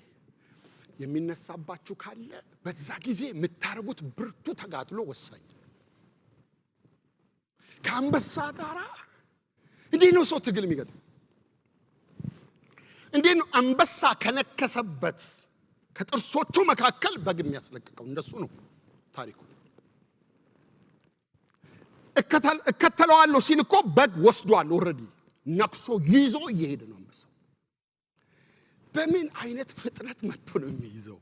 የሚነሳባችሁ ካለ በዛ ጊዜ የምታደርጉት ብርቱ ተጋድሎ ወሳኝ ነው። ከአንበሳ ጋር እንዴት ነው ሰው ትግል የሚገጥም? እንዴት ነው አንበሳ ከነከሰበት ከጥርሶቹ መካከል በግ የሚያስለቅቀው? እንደሱ ነው ታሪኩ። እከተለዋለሁ ሲል እኮ በግ ወስዷል። Already ነክሶ ይዞ እየሄደ ነው አንበሳው። በምን አይነት ፍጥነት መጥቶ ነው የሚይዘው?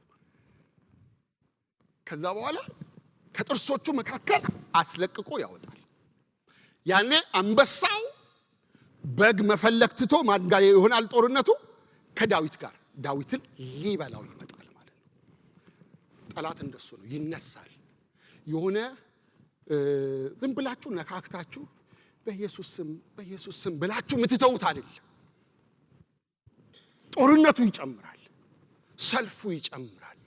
ከዛ በኋላ ከጥርሶቹ መካከል አስለቅቆ ያወጣል። ያኔ አንበሳው በግ መፈለግ ትቶ ማን ጋር ይሆናል ጦርነቱ? ከዳዊት ጋር። ዳዊትን ሊበላው ይመጣል ማለት ነው። ጠላት እንደሱ ነው፣ ይነሳል። የሆነ ዝም ብላችሁ ነካክታችሁ በኢየሱስ ስም፣ በኢየሱስ ስም ብላችሁ የምትተዉት አይደለም። ጦርነቱ ይጨምራል፣ ሰልፉ ይጨምራል፣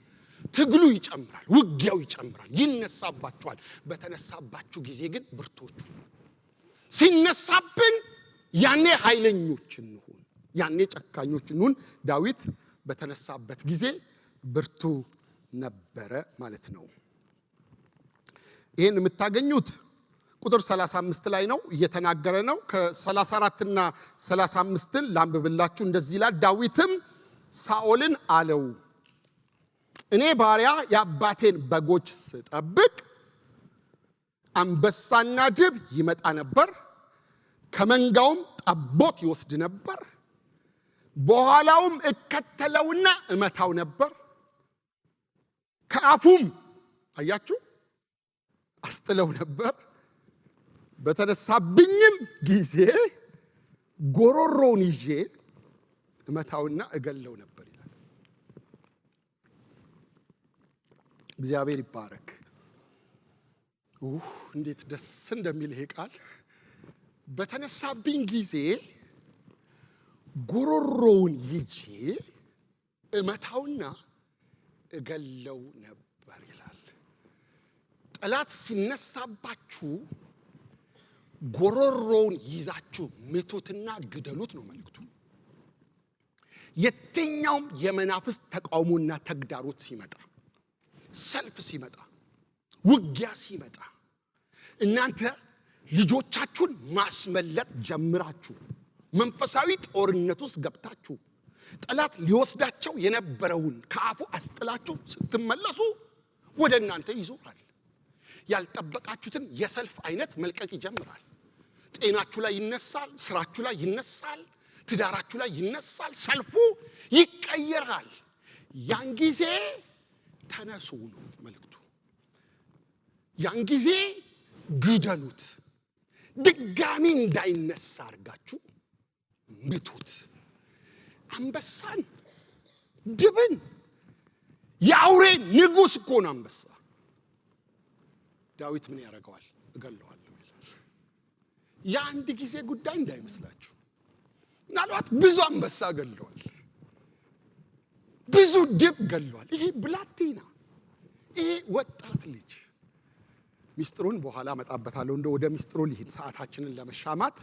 ትግሉ ይጨምራል፣ ውጊያው ይጨምራል፣ ይነሳባችኋል። በተነሳባችሁ ጊዜ ግን ብርቱዎች። ሲነሳብን ያኔ ኃይለኞች እንሁን፣ ያኔ ጨካኞች እንሁን። ዳዊት በተነሳበት ጊዜ ብርቱ ነበረ ማለት ነው። ይህን የምታገኙት ቁጥር 35 ላይ ነው፣ እየተናገረ ነው። ከ34 እና 35ን ላንብብላችሁ። እንደዚህ ይላል። ዳዊትም ሳኦልን አለው፣ እኔ ባሪያህ የአባቴን በጎች ስጠብቅ አንበሳና ድብ ይመጣ ነበር፣ ከመንጋውም ጠቦት ይወስድ ነበር። በኋላውም እከተለውና እመታው ነበር፣ ከአፉም አያችሁ አስጥለው ነበር። በተነሳብኝም ጊዜ ጎሮሮውን ይዤ እመታውና እገለው ነበር ይላል። እግዚአብሔር ይባረክ። እንዴት ደስ እንደሚል ይሄ ቃል። በተነሳብኝ ጊዜ ጎሮሮውን ይዤ እመታውና እገለው ነበር ይላል። ጠላት ሲነሳባችሁ ጎሮሮውን ይዛችሁ ምቱትና ግደሉት ነው መልእክቱ። የትኛውም የመናፍስት ተቃውሞና ተግዳሮት ሲመጣ፣ ሰልፍ ሲመጣ፣ ውጊያ ሲመጣ እናንተ ልጆቻችሁን ማስመለጥ ጀምራችሁ መንፈሳዊ ጦርነት ውስጥ ገብታችሁ ጠላት ሊወስዳቸው የነበረውን ከአፉ አስጥላችሁ ስትመለሱ ወደ እናንተ ይዞራል። ያልጠበቃችሁትን የሰልፍ አይነት መልቀቅ ይጀምራል። ጤናችሁ ላይ ይነሳል፣ ስራችሁ ላይ ይነሳል፣ ትዳራችሁ ላይ ይነሳል። ሰልፉ ይቀየራል። ያን ጊዜ ተነሱ ነው መልእክቱ። ያን ጊዜ ግደሉት፣ ድጋሚ እንዳይነሳ አድርጋችሁ ምቱት። አንበሳን፣ ድብን፣ የአውሬ ንጉሥ እኮ ነው አንበሳ። ዳዊት ምን ያደርገዋል? እገለዋለሁ ይላል። የአንድ ጊዜ ጉዳይ እንዳይመስላችሁ። ምናልባት ብዙ አንበሳ ገለዋል፣ ብዙ ድብ ገለዋል። ይሄ ብላቴና፣ ይሄ ወጣት ልጅ፣ ሚስጥሩን በኋላ እመጣበታለሁ። እንደ ወደ ሚስጥሩ ልሂድ ሰዓታችንን ለመሻማት።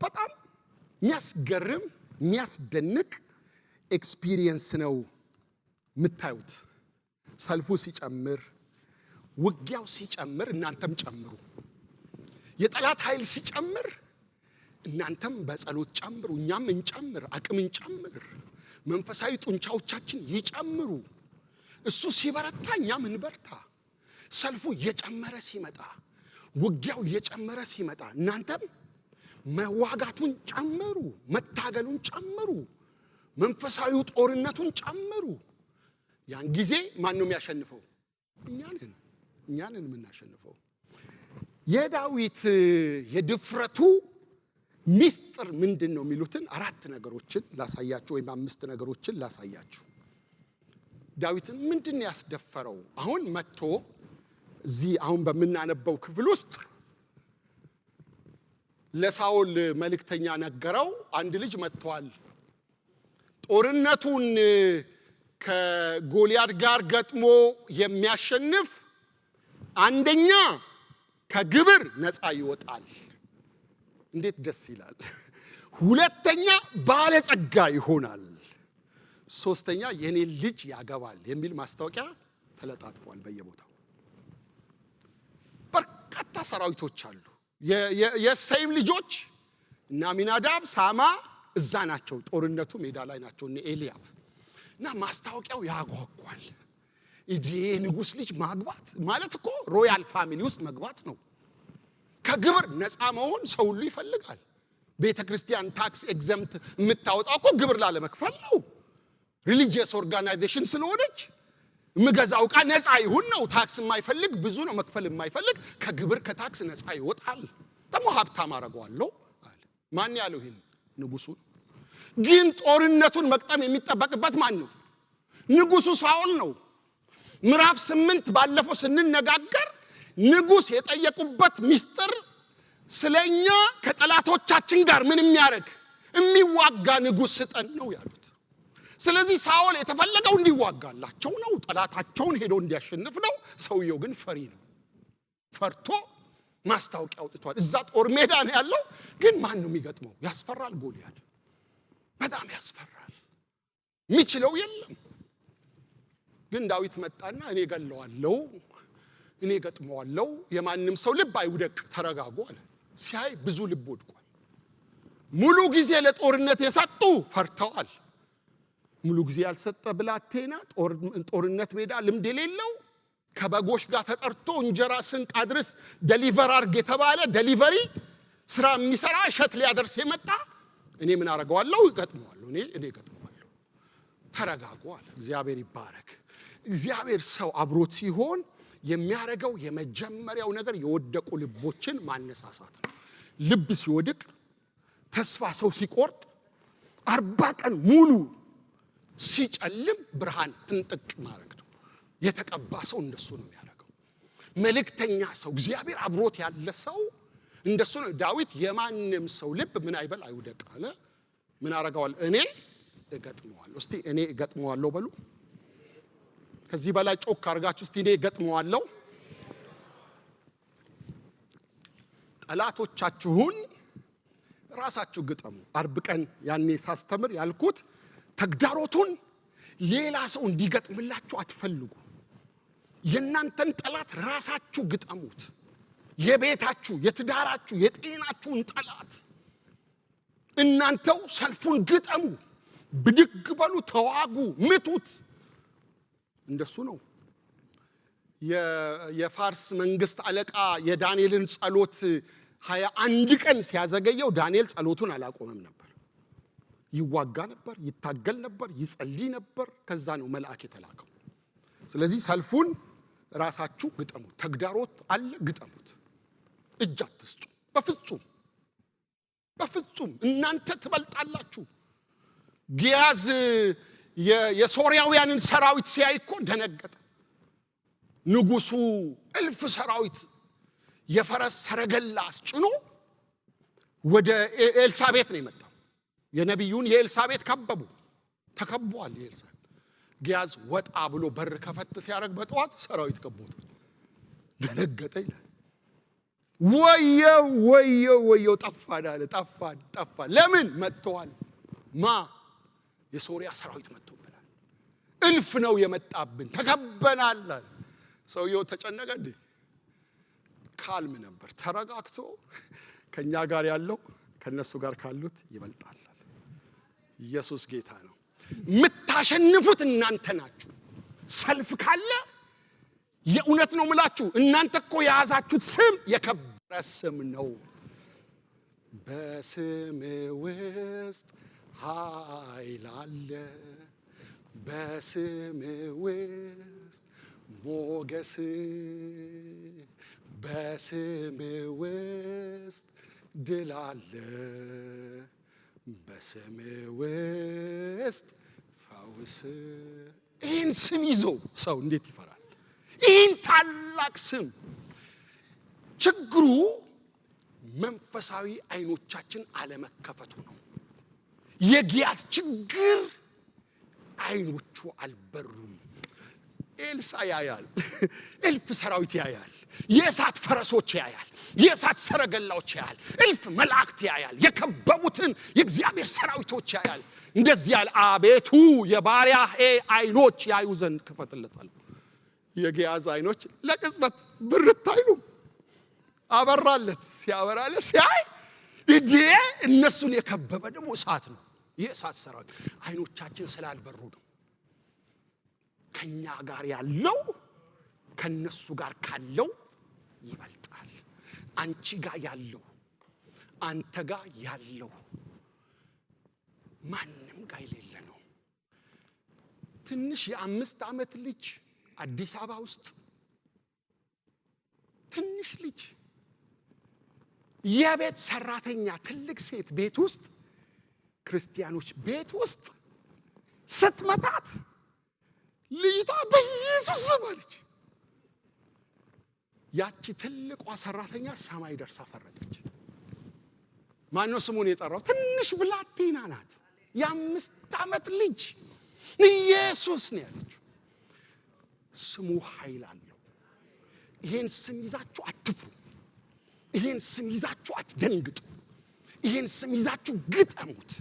በጣም የሚያስገርም የሚያስደንቅ experience ነው የምታዩት። ሰልፉ ሲጨምር፣ ውጊያው ሲጨምር እናንተም ጨምሩ። የጠላት ኃይል ሲጨምር እናንተም በጸሎት ጨምሩ፣ እኛም እንጨምር፣ አቅም እንጨምር፣ መንፈሳዊ ጡንቻዎቻችን ይጨምሩ። እሱ ሲበረታ እኛም እንበርታ። ሰልፉ እየጨመረ ሲመጣ፣ ውጊያው እየጨመረ ሲመጣ እናንተም መዋጋቱን ጨምሩ፣ መታገሉን ጨምሩ፣ መንፈሳዊው ጦርነቱን ጨምሩ። ያን ጊዜ ማን ነው የሚያሸንፈው? እኛ ነን። እኛንን የምናሸንፈው። የዳዊት የድፍረቱ ሚስጥር ምንድን ነው የሚሉትን አራት ነገሮችን ላሳያችሁ፣ ወይም አምስት ነገሮችን ላሳያችሁ። ዳዊትን ምንድን ነው ያስደፈረው? አሁን መጥቶ እዚህ አሁን በምናነበው ክፍል ውስጥ ለሳኦል መልእክተኛ ነገረው። አንድ ልጅ መጥቷል። ጦርነቱን ከጎልያድ ጋር ገጥሞ የሚያሸንፍ አንደኛ ከግብር ነፃ ይወጣል። እንዴት ደስ ይላል! ሁለተኛ ባለጸጋ ይሆናል። ሶስተኛ የኔ ልጅ ያገባል የሚል ማስታወቂያ ተለጣጥፏል በየቦታው። በርካታ ሰራዊቶች አሉ። የእሴይም ልጆች እነ አሚናዳብ፣ ሳማ እዛ ናቸው። ጦርነቱ ሜዳ ላይ ናቸው እነ ኤልያብ፣ እና ማስታወቂያው ያጓጓል። የንጉሥ ልጅ ማግባት ማለት እኮ royal family ውስጥ መግባት ነው። ከግብር ነፃ መሆን ሰው ሁሉ ይፈልጋል። ቤተ ክርስቲያን tax exempt የምታወጣው እኮ ግብር ላለመክፈል ነው። Religious organization ስለሆነች የምገዛው ዕቃ ነፃ ይሁን ነው። Tax የማይፈልግ ብዙ ነው። መክፈል የማይፈልግ ከግብር ከ tax ነፃ ይወጣል። ደግሞ ሀብታም አደርገዋለሁ አለ። ማን ያለው ይሄን? ንጉሱ። ግን ጦርነቱን መግጠም የሚጠበቅበት ማን ነው? ንጉሱ ሳኦል ነው። ምዕራፍ 8 ባለፈው ስንነጋገር ንጉስ የጠየቁበት ሚስጥር ስለኛ ከጠላቶቻችን ጋር ምን የሚያደርግ፣ የሚዋጋ ንጉስ ስጠን ነው ያሉት። ስለዚህ ሳኦል የተፈለገው እንዲዋጋላቸው ነው፣ ጠላታቸውን ሄዶ እንዲያሸንፍ ነው። ሰውየው ግን ፈሪ ነው። ፈርቶ ማስታወቂያ አውጥቷል። እዛ ጦር ሜዳ ነው ያለው፣ ግን ማን ነው የሚገጥመው? ያስፈራል። ጎልያድ በጣም ያስፈራል። የሚችለው የለም። ግን ዳዊት መጣና እኔ ገለዋለሁ፣ እኔ ገጥመዋለሁ፣ የማንም ሰው ልብ አይውደቅ፣ ተረጋጉ አለ። ሲያይ ብዙ ልብ ወድቋል። ሙሉ ጊዜ ለጦርነት የሰጡ ፈርተዋል። ሙሉ ጊዜ ያልሰጠ ብላቴና፣ ጦርነት ሜዳ ልምድ የሌለው፣ ከበጎች ጋር ተጠርቶ እንጀራ ስንቅ አድርስ፣ deliver አርግ የተባለ፣ delivery ስራ የሚሰራ፣ እሸት ሊያደርስ የመጣ፣ እኔ ምን አደርገዋለሁ? እገጥመዋለሁ። እኔ እገጥመዋለሁ። ተረጋጉ አለ። እግዚአብሔር ይባረክ። እግዚአብሔር ሰው አብሮት ሲሆን የሚያደርገው የመጀመሪያው ነገር የወደቁ ልቦችን ማነሳሳት ነው። ልብ ሲወድቅ፣ ተስፋ ሰው ሲቆርጥ፣ 40 ቀን ሙሉ ሲጨልም ብርሃን ፍንጥቅ ማድረግ ነው። የተቀባ ሰው እንደሱ ነው የሚያደርገው። መልእክተኛ ሰው፣ እግዚአብሔር አብሮት ያለ ሰው እንደሱ ነው። ዳዊት የማንም ሰው ልብ ምን አይበል፣ አይውደቅ አለ። ምን አረገዋል? እኔ እገጥመዋለሁ። እስቲ እኔ እገጥመዋለሁ በሉ። ከዚህ በላይ ጮክ አድርጋችሁ እስቲ እኔ እገጥመዋለሁ። ጠላቶቻችሁን ራሳችሁ ግጠሙ። አርብ ቀን ያኔ ሳስተምር ያልኩት ተግዳሮቱን ሌላ ሰው እንዲገጥምላችሁ አትፈልጉ። የእናንተን ጠላት ራሳችሁ ግጠሙት። የቤታችሁ፣ የትዳራችሁ፣ የጤናችሁን ጠላት እናንተው ሰልፉን ግጠሙ። ብድግ በሉ፣ ተዋጉ፣ ምቱት። እንደሱ ነው። የፋርስ መንግስት አለቃ የዳንኤልን ጸሎት 21 ቀን ሲያዘገየው ዳንኤል ጸሎቱን አላቆመም ነበር። ይዋጋ ነበር፣ ይታገል ነበር፣ ይጸልይ ነበር። ከዛ ነው መልአክ የተላከው። ስለዚህ ሰልፉን ራሳችሁ ግጠሙት። ተግዳሮት አለ፣ ግጠሙት። እጅ አትስጡ። በፍጹም በፍጹም እናንተ ትበልጣላችሁ። ግያዝ የሶርያውያንን ሰራዊት ሲያይ እኮ ደነገጠ። ንጉሱ እልፍ ሰራዊት የፈረስ ሰረገላ አስጭኖ ወደ ኤልሳቤት ነው የመጣው። የነቢዩን የኤልሳቤት ከበቡ፣ ተከቧል። የኤልሳቤት ግያዝ ወጣ ብሎ በር ከፈት ሲያደርግ በጠዋት ሰራዊት ከቦታል። ደነገጠ ይላል። ወየው ወየው ወየው፣ ጠፋን አለ። ጠፋን ጠፋን። ለምን መጥተዋል? ማ የሶሪያ ሰራዊት መጥቶብናል። እልፍ ነው የመጣብን፣ ተከበናል አለ። ሰውየው ተጨነቀ እንዴ? Calm ነበር። ተረጋግቶ ከኛ ጋር ያለው ከነሱ ጋር ካሉት ይበልጣል። ኢየሱስ ጌታ ነው። የምታሸንፉት እናንተ ናችሁ። ሰልፍ ካለ የእውነት ነው ምላችሁ፣ እናንተ እኮ የያዛችሁት ስም የከበረ ስም ነው። በስም ውስጥ ኃይል አለ፣ በስም ውስጥ ሞገስ በስም ውስጥ ድል አለ፣ በስም ውስጥ ፈውስ። ይህን ስም ይዞ ሰው እንዴት ይፈራል? ይህን ታላቅ ስም። ችግሩ መንፈሳዊ አይኖቻችን አለመከፈቱ ነው። የጊያዝ ችግር አይኖቹ አልበሩም። ኤልሳ ያያል፣ እልፍ ሰራዊት ያያል፣ የእሳት ፈረሶች ያያል፣ የእሳት ሰረገላዎች ያያል፣ እልፍ መላእክት ያያል፣ የከበቡትን የእግዚአብሔር ሰራዊቶች ያያል። እንደዚህ ያለ አቤቱ የባሪያህ አይኖች ያዩ ዘንድ ክፈትለታል። የጊያዝ አይኖች ለቅጽበት ብርት አይሉም። አበራለት። ሲያበራለት ሲያይ እንዴ፣ እነሱን የከበበ ደግሞ እሳት ነው፣ የእሳት ሰራዊት። አይኖቻችን ስላልበሩ ነው። ከኛ ጋር ያለው ከነሱ ጋር ካለው ይበልጣል። አንቺ ጋር ያለው፣ አንተ ጋር ያለው ማንም ጋር የሌለ ነው። ትንሽ የ5 ዓመት ልጅ አዲስ አበባ ውስጥ፣ ትንሽ ልጅ የቤት ሰራተኛ ትልቅ ሴት ቤት ውስጥ፣ ክርስቲያኖች ቤት ውስጥ ስትመታት ልጅቷ በኢየሱስ ስም አለች። ያቺ ትልቋ ሰራተኛ ሰማይ ደርሳ ፈረጠች። ማነው ስሙን የጠራው? ትንሽ ብላቴና ናት። የ5 ዓመት ልጅ ኢየሱስ ነው ያለችው። ስሙ ኃይል አለው። ይሄን ስም ይዛችሁ አትፍሩ። ይሄን ስም ይዛችሁ አትደንግጡ። ይሄን ስም ይዛችሁ ግጠሙት።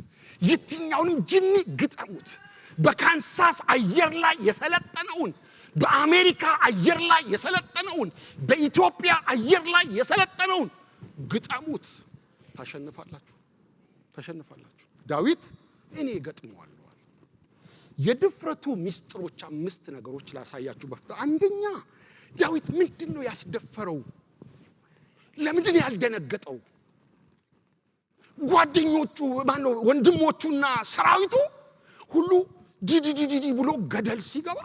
የትኛውንም ጅኒ ግጠሙት። በካንሳስ አየር ላይ የሰለጠነውን፣ በአሜሪካ አየር ላይ የሰለጠነውን፣ በኢትዮጵያ አየር ላይ የሰለጠነውን ግጠሙት። ታሸንፋላችሁ፣ ታሸንፋላችሁ። ዳዊት እኔ እገጥመዋለሁ አለ። የድፍረቱ ሚስጥሮች አምስት ነገሮች ላሳያችሁ በፍጥነት። አንደኛ፣ ዳዊት ምንድን ነው ያስደፈረው? ለምንድን ነው ያልደነገጠው? ጓደኞቹ፣ ማነው፣ ወንድሞቹና ሰራዊቱ ሁሉ ዲዲዲዲዲ ብሎ ገደል ሲገባ፣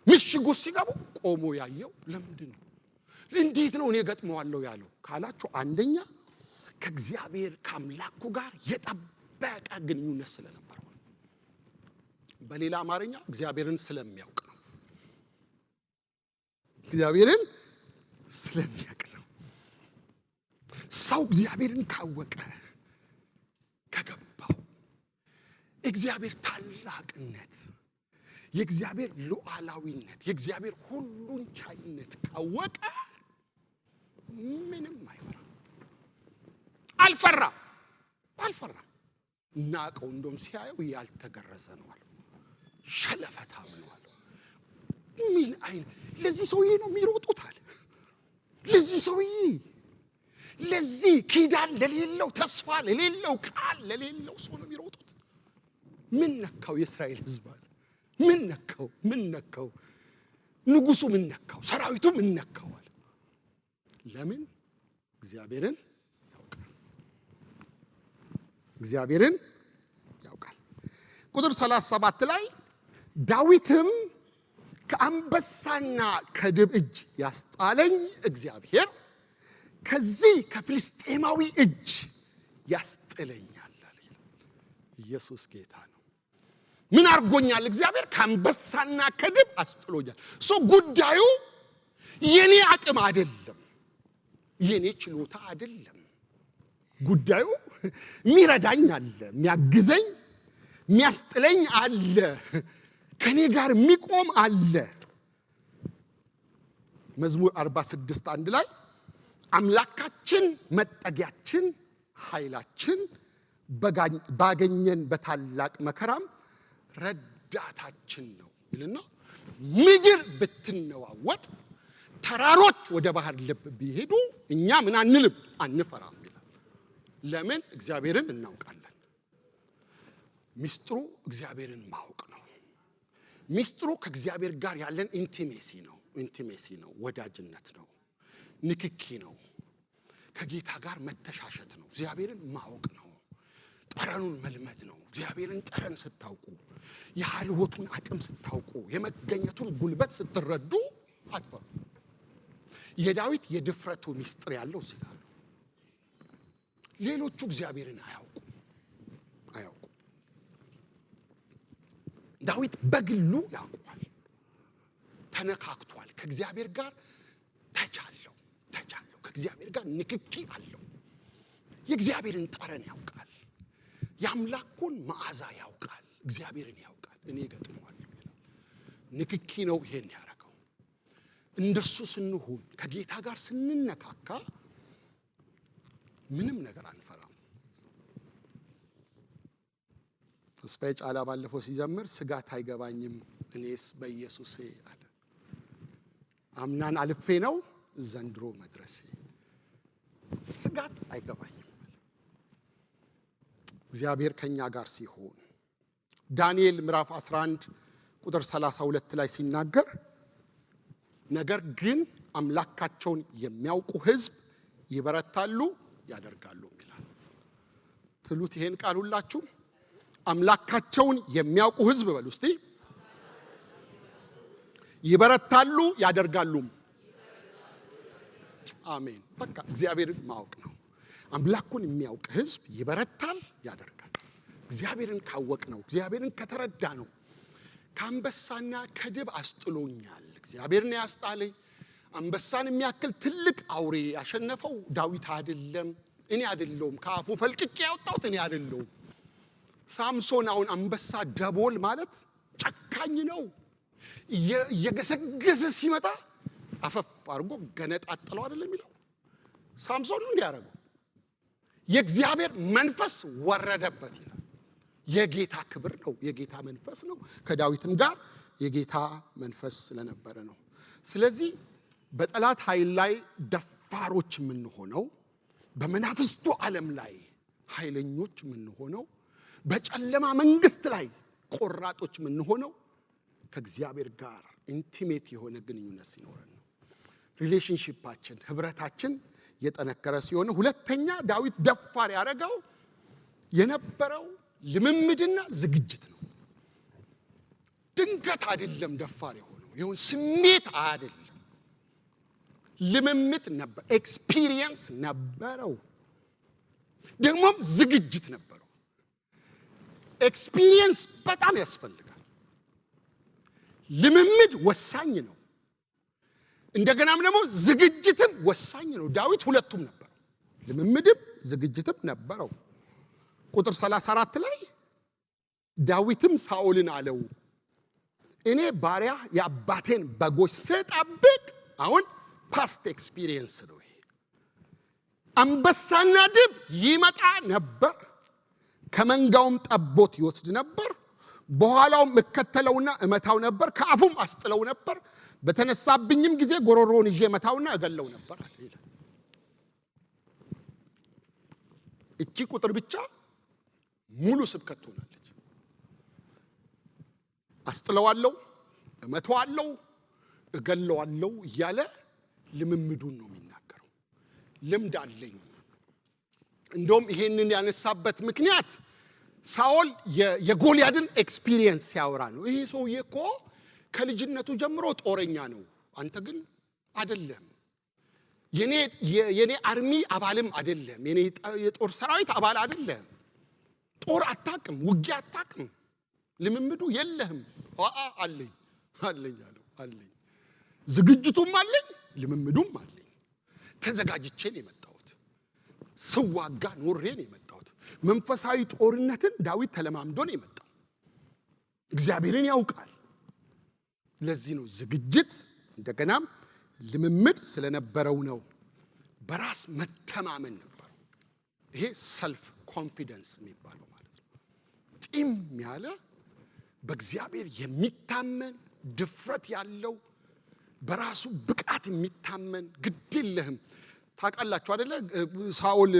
ምሽጉ ሲገቡ ቆሞ ያየው ለምንድን ነው? እንዴት ነው እኔ ገጥመዋለሁ ያለው ካላችሁ፣ አንደኛ ከእግዚአብሔር ከአምላኩ ጋር የጠበቀ ግንኙነት ስለነበረው ነው። በሌላ አማርኛ እግዚአብሔርን ስለሚያውቅ ነው። እግዚአብሔርን ስለሚያውቅ ነው። ሰው እግዚአብሔርን ካወቀ፣ ከገባው፣ እግዚአብሔር ታላቅነት፣ የእግዚአብሔር ሉዓላዊነት፣ የእግዚአብሔር ሁሉን ቻይነት ካወቀ ምንም አይፈራም። አልፈራም፣ አልፈራም። ናቀው። እንደውም ሲያየው ያልተገረዘ ነው አለው። ሸለፈታም ነው አለው። ምን አይነት ለዚህ ሰውዬ ነው የሚሮጡት አለ። ለዚህ ሰውዬ፣ ለዚህ ኪዳን ለሌለው፣ ተስፋ ለሌለው፣ ቃል ለሌለው ሰው ነው የሚሮጡት። ምን ነካው የእስራኤል ሕዝብ አለ። ምን ነካው? ምን ነካው? ንጉሱ ምን ነካው? ሰራዊቱ ምን ነካው አለ። ለምን? እግዚአብሔርን ያውቃል። እግዚአብሔርን ያውቃል። ቁጥር 37 ላይ ዳዊትም ከአንበሳና ከድብ እጅ ያስጣለኝ እግዚአብሔር ከዚህ ከፍልስጤማዊ እጅ ያስጥለኛል አለ። ኢየሱስ ጌታ ነው። ምን አድርጎኛል? እግዚአብሔር ከአንበሳና ከድብ አስጥሎኛል። So ጉዳዩ የኔ አቅም አይደለም፣ የኔ ችሎታ አይደለም። ጉዳዩ የሚረዳኝ አለ፣ የሚያግዘኝ፣ የሚያስጥለኝ አለ፣ ከኔ ጋር የሚቆም አለ። መዝሙር 46:1 ላይ አምላካችን መጠጊያችን፣ ኃይላችን፣ ባገኘን በታላቅ መከራም ረዳታችን ነው ይልና ምድር ብትነዋወጥ፣ ተራሮች ወደ ባህር ልብ ቢሄዱ እኛ ምን አንልም፣ አንፈራም ይላል። ለምን? እግዚአብሔርን እናውቃለን። ሚስጥሩ እግዚአብሔርን ማወቅ ነው። ሚስጥሩ ከእግዚአብሔር ጋር ያለን intimacy ነው። Intimacy ነው፣ ወዳጅነት ነው፣ ንክኪ ነው፣ ከጌታ ጋር መተሻሸት ነው፣ እግዚአብሔርን ማወቅ ነው፣ ጠረኑን መልመድ ነው። እግዚአብሔርን ጠረን ስታውቁ፣ የህልውናውን አቅም ስታውቁ፣ የመገኘቱን ጉልበት ስትረዱ አትፈሩ። የዳዊት የድፍረቱ ሚስጥር ያለው እዚህ ጋር ነው። ሌሎቹ እግዚአብሔርን አያውቁም አያውቁም። ዳዊት በግሉ ያውቀዋል፣ ተነካክቷል። ከእግዚአብሔር ጋር touch አለው touch አለው። ከእግዚአብሔር ጋር ንክኪ አለው። የእግዚአብሔርን ጠረን ያውቃል። የአምላኩን መዓዛ ያውቃል። እግዚአብሔርን ያውቃል። እኔ እገጥመዋለሁ ይላል። ንክኪ ነው ይሄን ያደረገው። እንደሱ ስንሆን፣ ከጌታ ጋር ስንነካካ ምንም ነገር አንፈራም። ተስፋዬ ጫላ ባለፈው ሲዘምር "ስጋት አይገባኝም እኔስ በኢየሱሴ" አለ። አምናን አልፌ ነው ዘንድሮ መድረሴ፣ ስጋት አይገባኝም። እግዚአብሔር ከኛ ጋር ሲሆን፣ ዳንኤል ምዕራፍ 11 ቁጥር 32 ላይ ሲናገር "ነገር ግን አምላካቸውን የሚያውቁ ሕዝብ ይበረታሉ፣ ያደርጋሉ" ይላል። ትሉት ይሄን ቃል ሁላችሁ፣ "አምላካቸውን የሚያውቁ ሕዝብ" በሉ እስቲ፣ "ይበረታሉ፣ ያደርጋሉም።" አሜን። በቃ እግዚአብሔርን ማወቅ ነው። አምላኩን የሚያውቅ ሕዝብ ይበረታል፣ ያደርጋል። እግዚአብሔርን ካወቅነው፣ እግዚአብሔርን ከተረዳነው፣ ከአንበሳና ከድብ አስጥሎኛል። እግዚአብሔር ነው ያስጣለኝ። አንበሳን የሚያክል ትልቅ አውሬ ያሸነፈው ዳዊት አይደለም፣ እኔ አይደለሁም። ከአፉ ፈልቅቄ ያወጣሁት እኔ አይደለሁም። ሳምሶን አሁን አንበሳ ደቦል ማለት ጨካኝ ነው። እየገሰገሰ ሲመጣ አፈፍ አድርጎ ገነጣጠለው አይደለም የሚለው? ሳምሶን ነው እንዲህ ያደረገው። የእግዚአብሔር መንፈስ ወረደበት ይላል። የጌታ ክብር ነው፣ የጌታ መንፈስ ነው። ከዳዊትም ጋር የጌታ መንፈስ ስለነበረ ነው። ስለዚህ በጠላት ኃይል ላይ ደፋሮች የምንሆነው፣ በመናፍስቱ ዓለም ላይ ኃይለኞች የምንሆነው፣ በጨለማ መንግስት ላይ ቆራጦች የምንሆነው ከእግዚአብሔር ጋር intimate የሆነ ግንኙነት ሲኖረን ነው። Relationship ኣችን፣ ህብረታችን የጠነከረ ሲሆን፣ ሁለተኛ ዳዊት ደፋር ያደረገው የነበረው ልምምድና ዝግጅት ነው። ድንገት አይደለም ደፋር የሆነው፣ ይሁን ስሜት አይደለም። ልምምድ ነበር፣ experience ነበረው፣ ደግሞም ዝግጅት ነበረው። Experience በጣም ያስፈልጋል። ልምምድ ወሳኝ ነው። እንደገናም ደግሞ ዝግጅትም ወሳኝ ነው። ዳዊት ሁለቱም ነበረው፣ ልምምድም ዝግጅትም ነበረው። ቁጥር 34 ላይ ዳዊትም ሳኦልን አለው፣ "እኔ ባሪያህ የአባቴን በጎች ስጠብቅ"፣ አሁን past experience ነው ይሄ። "አንበሳና ድብ ይመጣ ነበር፣ ከመንጋውም ጠቦት ይወስድ ነበር። በኋላውም እከተለውና እመታው ነበር፣ ከአፉም አስጥለው ነበር። በተነሳብኝም ጊዜ ጎሮሮውን ይዤ እመታውና እገለው ነበር" አለ ይላል። እቺ ቁጥር ብቻ ሙሉ ስብከት ትሆናለች። አስጥለዋለሁ፣ እመታዋለሁ፣ እገለዋለሁ እያለ ልምምዱን ነው የሚናገረው። ልምድ አለኝ። እንደውም ይሄንን ያነሳበት ምክንያት ሳኦል የጎልያድን experience ሲያወራ ነው። ይሄ ሰውዬ እኮ ከልጅነቱ ጀምሮ ጦረኛ ነው፣ አንተ ግን አይደለም። የኔ army አባልም አይደለም፣ የኔ የጦር ሰራዊት አባል አይደለም። ጦር አታቅም፣ ውጊያ አታቅም፣ ልምምዱ የለህም። አአ አለኝ፣ አለኝ አለው፣ አለኝ፣ ዝግጅቱም አለኝ፣ ልምምዱም አለኝ። ተዘጋጅቼ ነው የመጣሁት። ስዋጋ ኖሬ ነው የመጣሁት። መንፈሳዊ ጦርነትን ዳዊት ተለማምዶ ነው የመጣው። እግዚአብሔርን ያውቃል። ለዚህ ነው ዝግጅት እንደገናም ልምምድ ስለነበረው ነው። በራስ መተማመን ነበረው። ይሄ self confidence የሚባለው ማለት ነው። ጢም ያለ፣ በእግዚአብሔር የሚታመን፣ ድፍረት ያለው፣ በራሱ ብቃት የሚታመን፣ ግድ የለህም። ታውቃላችሁ አደለ? ሳኦል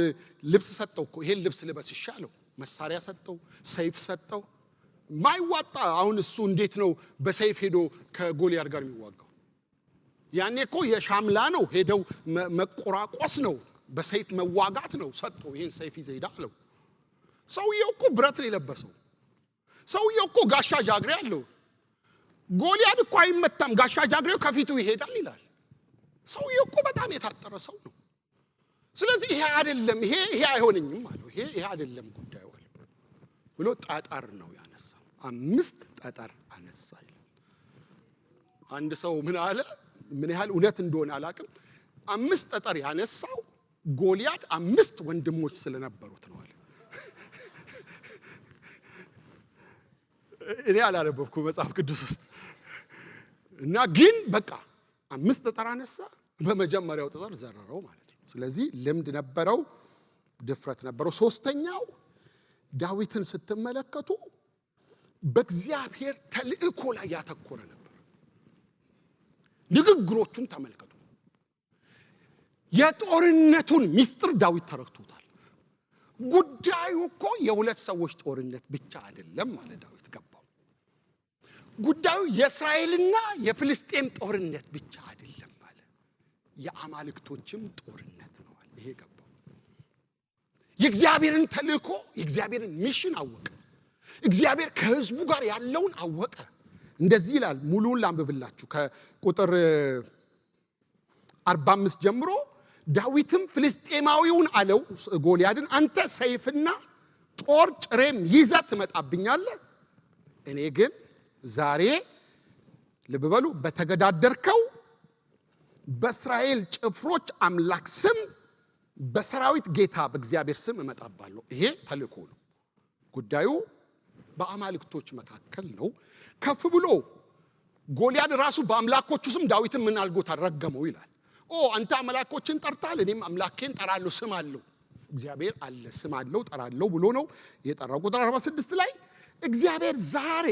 ልብስ ሰጠው እኮ፣ ይሄን ልብስ ልበስ ይሻለው። መሳሪያ ሰጠው፣ ሰይፍ ሰጠው። ማይዋጣ፣ አሁን እሱ እንዴት ነው በሰይፍ ሄዶ ከጎልያድ ጋር የሚዋጋው? ያኔ እኮ የሻምላ ነው፣ ሄደው መቆራቆስ ነው፣ በሰይፍ መዋጋት ነው። ሰጠው፣ ይሄን ሰይፍ ይዘህ ሂድ አለው። ሰውየው እኮ ብረት ነው የለበሰው። ሰውየው እኮ ጋሻ ጃግሬ አለው። ጎልያድ እኮ አይመታም፣ ጋሻ ጃግሬው ከፊቱ ይሄዳል ይላል። ሰውዬው እኮ በጣም የታጠረ ሰው ነው። ስለዚህ ይሄ አይደለም፣ ይሄ አይሆነኝም አለው። ይሄ አይደለም ጉዳዩ አለው ብሎ ጠጠር ነው ያነሳው። 5 ጠጠር አነሳ ይላል። አንድ ሰው ምን አለ? ምን ያህል እውነት እንደሆነ አላቅም። 5 ጠጠር ያነሳው ጎልያድ 5 ወንድሞች ስለነበሩት ነው አለ። እኔ አላነበብኩም መጽሐፍ ቅዱስ ውስጥ እና ግን በቃ 5 ጠጠር አነሳ። በመጀመሪያው ጠጠር ዘረረው ማለት ነው። ስለዚህ ልምድ ነበረው፣ ድፍረት ነበረው። ሶስተኛው ዳዊትን ስትመለከቱ በእግዚአብሔር ተልእኮ ላይ ያተኮረ ነበር። ንግግሮቹን ተመልከቱ። የጦርነቱን ሚስጥር ዳዊት ተረድቶታል። ጉዳዩ እኮ የሁለት ሰዎች ጦርነት ብቻ አይደለም ማለት ዳዊት ገባው። ጉዳዩ የእስራኤልና የፍልስጤም ጦርነት ብቻ አይደለም አለ፣ የአማልክቶችም ጦርነት ነው አለ። ይሄ ገባው። የእግዚአብሔርን ተልእኮ የእግዚአብሔርን mission አወቀ። እግዚአብሔር ከህዝቡ ጋር ያለውን አወቀ። እንደዚህ ይላል። ሙሉውን ላንብብላችሁ ከቁጥር 45 ጀምሮ። ዳዊትም ፍልስጤማዊውን አለው ጎልያድን፣ አንተ ሰይፍና ጦር ጭሬም ይዘህ ትመጣብኛለህ፣ እኔ ግን ዛሬ ልብ በሉ በተገዳደርከው በእስራኤል ጭፍሮች አምላክ ስም በሰራዊት ጌታ በእግዚአብሔር ስም እመጣባለሁ። ይሄ ተልእኮ ነው። ጉዳዩ በአማልክቶች መካከል ነው። ከፍ ብሎ ጎልያድ ራሱ በአምላኮቹ ስም ዳዊትን ምን አድርጎታል? ረገመው ይላል። ኦ አንተ አምላኮችን ጠርተሃል፣ እኔም አምላኬን ጠራለሁ፣ ስም አለው እግዚአብሔር አለ፣ ስም አለው፣ ጠራለሁ ብሎ ነው የጠራው። ቁጥር 46 ላይ እግዚአብሔር ዛሬ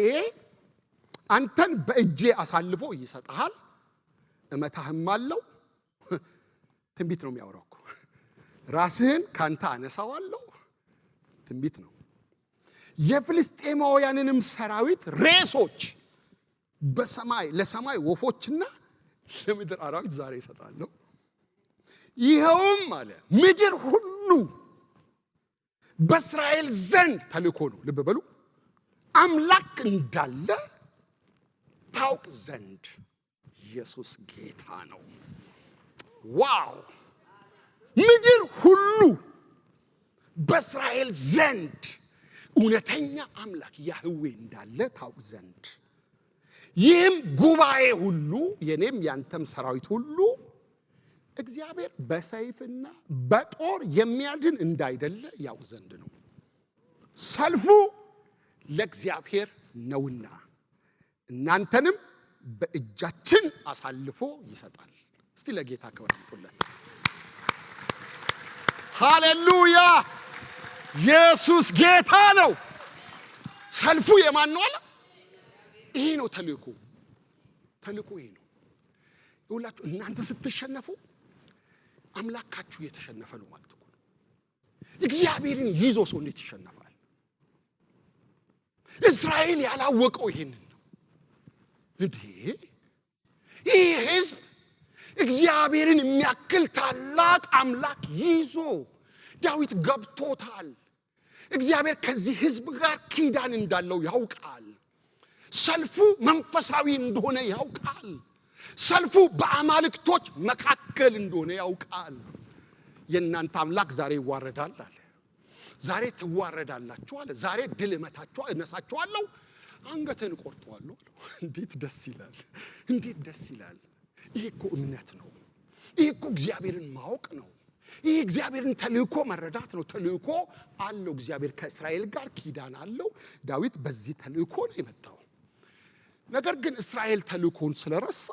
አንተን በእጄ አሳልፎ ይሰጥሃል፣ እመታህም አለው። ትንቢት ነው የሚያወራው እኮ። ራስህን ካንተ አነሳዋለሁ፣ ትንቢት ነው። የፍልስጤማውያንንም ሰራዊት ሬሶች በሰማይ ለሰማይ ወፎችና ለምድር አራዊት ዛሬ እሰጣለሁ። ይኸውም አለ ምድር ሁሉ በእስራኤል ዘንድ ተልእኮ ነው። ልብ በሉ፣ አምላክ እንዳለ ታውቅ ዘንድ ኢየሱስ ጌታ ነው። Wow! ምድር ሁሉ በእስራኤል ዘንድ እውነተኛ አምላክ ያህዌ እንዳለ ታውቅ ዘንድ ይህም ጉባኤ ሁሉ የኔም ያንተም ሰራዊት ሁሉ እግዚአብሔር በሰይፍና በጦር የሚያድን እንዳይደለ ያውቅ ዘንድ ነው። ሰልፉ ለእግዚአብሔር ነውና እናንተንም በእጃችን አሳልፎ ይሰጣል። እስቲ ለጌታ ክብር አምጡለት። ሃሌሉያ! ኢየሱስ ጌታ ነው። ሰልፉ የማን ነው አለ? ይሄ ነው ተልእኮ። ተልእኮ ይሄ ነው። ይኸውላችሁ እናንተ ስትሸነፉ አምላካችሁ የተሸነፈ ነው ማለት እኮ ነው። እግዚአብሔርን ይዞ ሰው እንዴት ይሸነፋል? እስራኤል ያላወቀው ይሄንን ነው። እንዴ ይህ ህዝብ እግዚአብሔርን የሚያክል ታላቅ አምላክ ይዞ ዳዊት ገብቶታል። እግዚአብሔር ከዚህ ህዝብ ጋር ኪዳን እንዳለው ያውቃል። ሰልፉ መንፈሳዊ እንደሆነ ያውቃል። ሰልፉ በአማልክቶች መካከል እንደሆነ ያውቃል። የእናንተ አምላክ ዛሬ ይዋረዳል አለ። ዛሬ ትዋረዳላችሁ አለ። ዛሬ ድል እነሳችኋለሁ፣ አንገትህን እቆርጠዋለሁ አለው። እንዴት ደስ ይላል! እንዴት ደስ ይላል! ይሄ እኮ እምነት ነው። ይሄ እኮ እግዚአብሔርን ማወቅ ነው። ይህ እግዚአብሔርን ተልእኮ መረዳት ነው። ተልእኮ አለው እግዚአብሔር ከእስራኤል ጋር ኪዳን አለው። ዳዊት በዚህ ተልእኮ ነው የመጣው። ነገር ግን እስራኤል ተልእኮውን ስለረሳ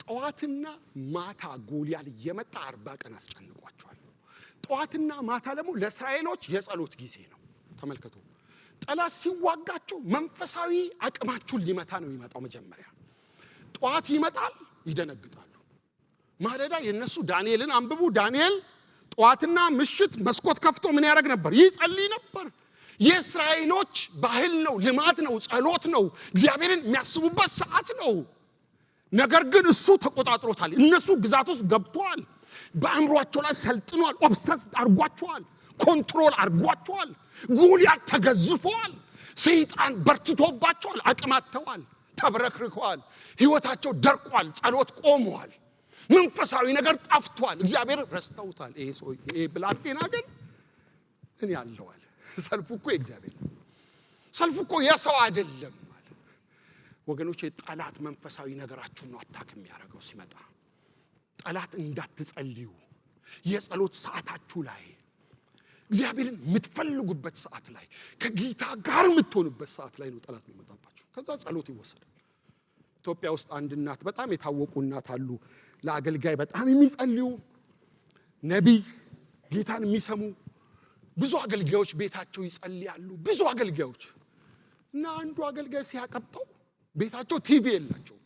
ጠዋትና ማታ ጎልያድ እየመጣ 40 ቀን አስጨንቋቸዋል። ጠዋትና ማታ ደግሞ ለእስራኤሎች የጸሎት ጊዜ ነው። ተመልከቱ፣ ጠላት ሲዋጋችሁ መንፈሳዊ አቅማችሁን ሊመታ ነው የሚመጣው። መጀመሪያ ጠዋት ይመጣል፣ ይደነግጣሉ። ማለዳ የነሱ ዳንኤልን አንብቡ። ዳንኤል ጠዋትና ምሽት መስኮት ከፍቶ ምን ያደርግ ነበር? ይጸልይ ነበር። የእስራኤሎች ባህል ነው፣ ልማድ ነው፣ ጸሎት ነው፣ እግዚአብሔርን የሚያስቡበት ሰዓት ነው። ነገር ግን እሱ ተቆጣጥሮታል። እነሱ ግዛት ውስጥ ገብቷል። በአእምሯቸው ላይ ሰልጥኗል። Obsess አርጓቸዋል። Control አርጓቸዋል። ጎልያድ ተገዝፈዋል። ሰይጣን በርትቶባቸዋል። አቅም አጥተዋል። ተብረክርከዋል። ሕይወታቸው ደርቋል። ጸሎት ቆመዋል። መንፈሳዊ ነገር ጠፍቷል። እግዚአብሔር ረስተውታል። ይሄ ሰው፣ ይሄ ብላቴና ግን እኔ አለዋል። ሰልፉ እኮ የእግዚአብሔር ነው። ሰልፉ እኮ የሰው አይደለም አለ። ወገኖች፣ ጠላት መንፈሳዊ ነገራችሁን ነው attack የሚያደርገው ሲመጣ። ጠላት እንዳትጸልዩ፣ የጸሎት ሰዓታችሁ ላይ፣ እግዚአብሔርን የምትፈልጉበት ሰዓት ላይ፣ ከጌታ ጋር የምትሆኑበት ሰዓት ላይ ነው ጠላት የሚመጣባችሁ። ከዛ ጸሎት ይወሰዳል። ኢትዮጵያ ውስጥ አንድ እናት፣ በጣም የታወቁ እናት አሉ። ለአገልጋይ በጣም የሚጸልዩ፣ ነቢይ፣ ጌታን የሚሰሙ፣ ብዙ አገልጋዮች ቤታቸው ይጸልያሉ። ብዙ አገልጋዮች። እና አንዱ አገልጋይ ሲያቀብጠው ቤታቸው ቲቪ የላቸውም።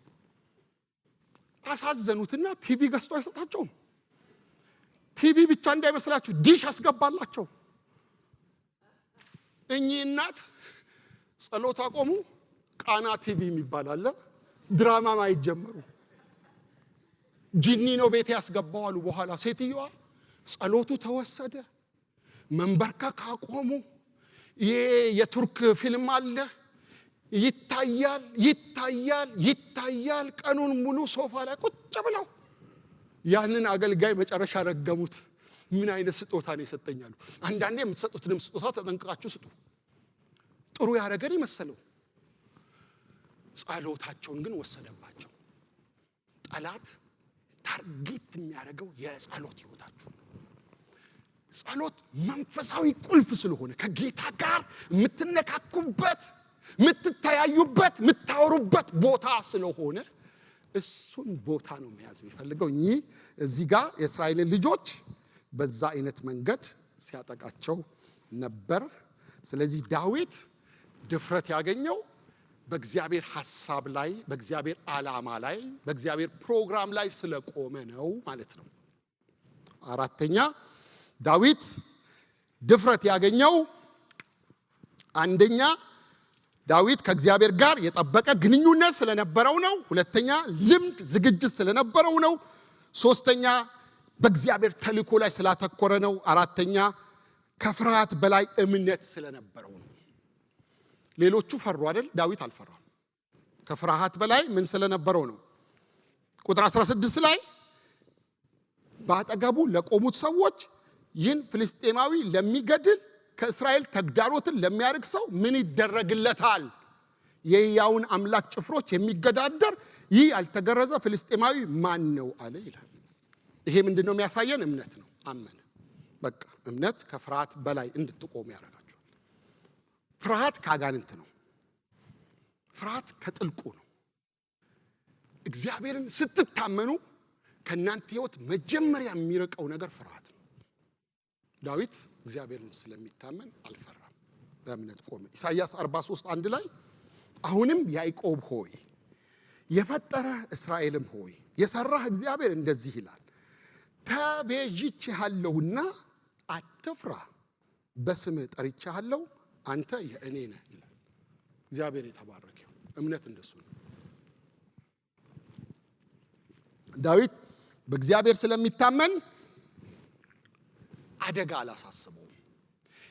አሳዘኑትና ቲቪ ገዝቶ አይሰጣቸውም። ቲቪ ብቻ እንዳይመስላችሁ ዲሽ አስገባላቸው። እኚህ እናት ጸሎት አቆሙ። ቃና ቲቪ የሚባል አለ። ድራማ ማየት ጀመሩ። ጂኒ ነው ቤት ያስገባው አሉ። በኋላ ሴትዮዋ ጸሎቱ ተወሰደ። መንበርከክ አቆሙ። ይሄ የቱርክ ፊልም አለ፣ ይታያል፣ ይታያል፣ ይታያል። ቀኑን ሙሉ ሶፋ ላይ ቁጭ ብለው ያንን አገልጋይ መጨረሻ ረገሙት። ምን አይነት ስጦታ ነው የሰጠኝ አሉ። አንዳንዴ የምትሰጡትንም ስጦታ ተጠንቅቃችሁ ስጡ። ጥሩ ያደረገን የመሰለው ጸሎታቸውን ግን ወሰደባቸው። ጠላት target የሚያደርገው የጸሎት ህይወታችሁ ነው። ጸሎት መንፈሳዊ ቁልፍ ስለሆነ፣ ከጌታ ጋር የምትነካኩበት፣ የምትተያዩበት፣ የምታወሩበት ቦታ ስለሆነ እሱን ቦታ ነው መያዝ የሚፈልገው። እኚህ እዚህ ጋር የእስራኤልን ልጆች በዛ አይነት መንገድ ሲያጠቃቸው ነበር። ስለዚህ ዳዊት ድፍረት ያገኘው በእግዚአብሔር ሐሳብ ላይ፣ በእግዚአብሔር ዓላማ ላይ፣ በእግዚአብሔር ፕሮግራም ላይ ስለቆመ ነው ማለት ነው። አራተኛ፣ ዳዊት ድፍረት ያገኘው፣ አንደኛ ዳዊት ከእግዚአብሔር ጋር የጠበቀ ግንኙነት ስለነበረው ነው። ሁለተኛ ልምድ ዝግጅት ስለነበረው ነው። ሶስተኛ በእግዚአብሔር ተልእኮ ላይ ስላተኮረ ነው። አራተኛ ከፍርሃት በላይ እምነት ስለነበረው ነው። ሌሎቹ ፈሩ አይደል? ዳዊት አልፈራም። ከፍርሃት በላይ ምን ስለነበረው ነው? ቁጥር 16 ላይ በአጠገቡ ለቆሙት ሰዎች ይህን ፍልስጤማዊ ለሚገድል፣ ከእስራኤል ተግዳሮትን ለሚያርቅ ሰው ምን ይደረግለታል? የሕያውን አምላክ ጭፍሮች የሚገዳደር ይህ ያልተገረዘ ፍልስጤማዊ ማን ነው አለ ይላል። ይሄ ምንድን ነው የሚያሳየን? እምነት ነው። አመነ። በቃ እምነት ከፍርሃት በላይ እንድትቆሙ ያደርጋችኋል። ፍርሃት ከአጋንንት ነው። ፍርሃት ከጥልቁ ነው። እግዚአብሔርን ስትታመኑ ከእናንተ ሕይወት መጀመሪያ የሚርቀው ነገር ፍርሃት ነው። ዳዊት እግዚአብሔርን ስለሚታመን አልፈራም፣ በእምነት ቆመ። ኢሳይያስ 43:1 ላይ አሁንም ያዕቆብ ሆይ፣ የፈጠረህ እስራኤልም ሆይ፣ የሰራህ እግዚአብሔር እንደዚህ ይላል፣ ተቤዥቼሃለሁና አትፍራ፣ በስምህ ጠርቼሃለሁ፣ አንተ የእኔ ነህ ይላል። እግዚአብሔር የተባረከ ይሁን። እምነት እንደሱ ነው። ዳዊት በእግዚአብሔር ስለሚታመን አደጋ አላሳስበውም።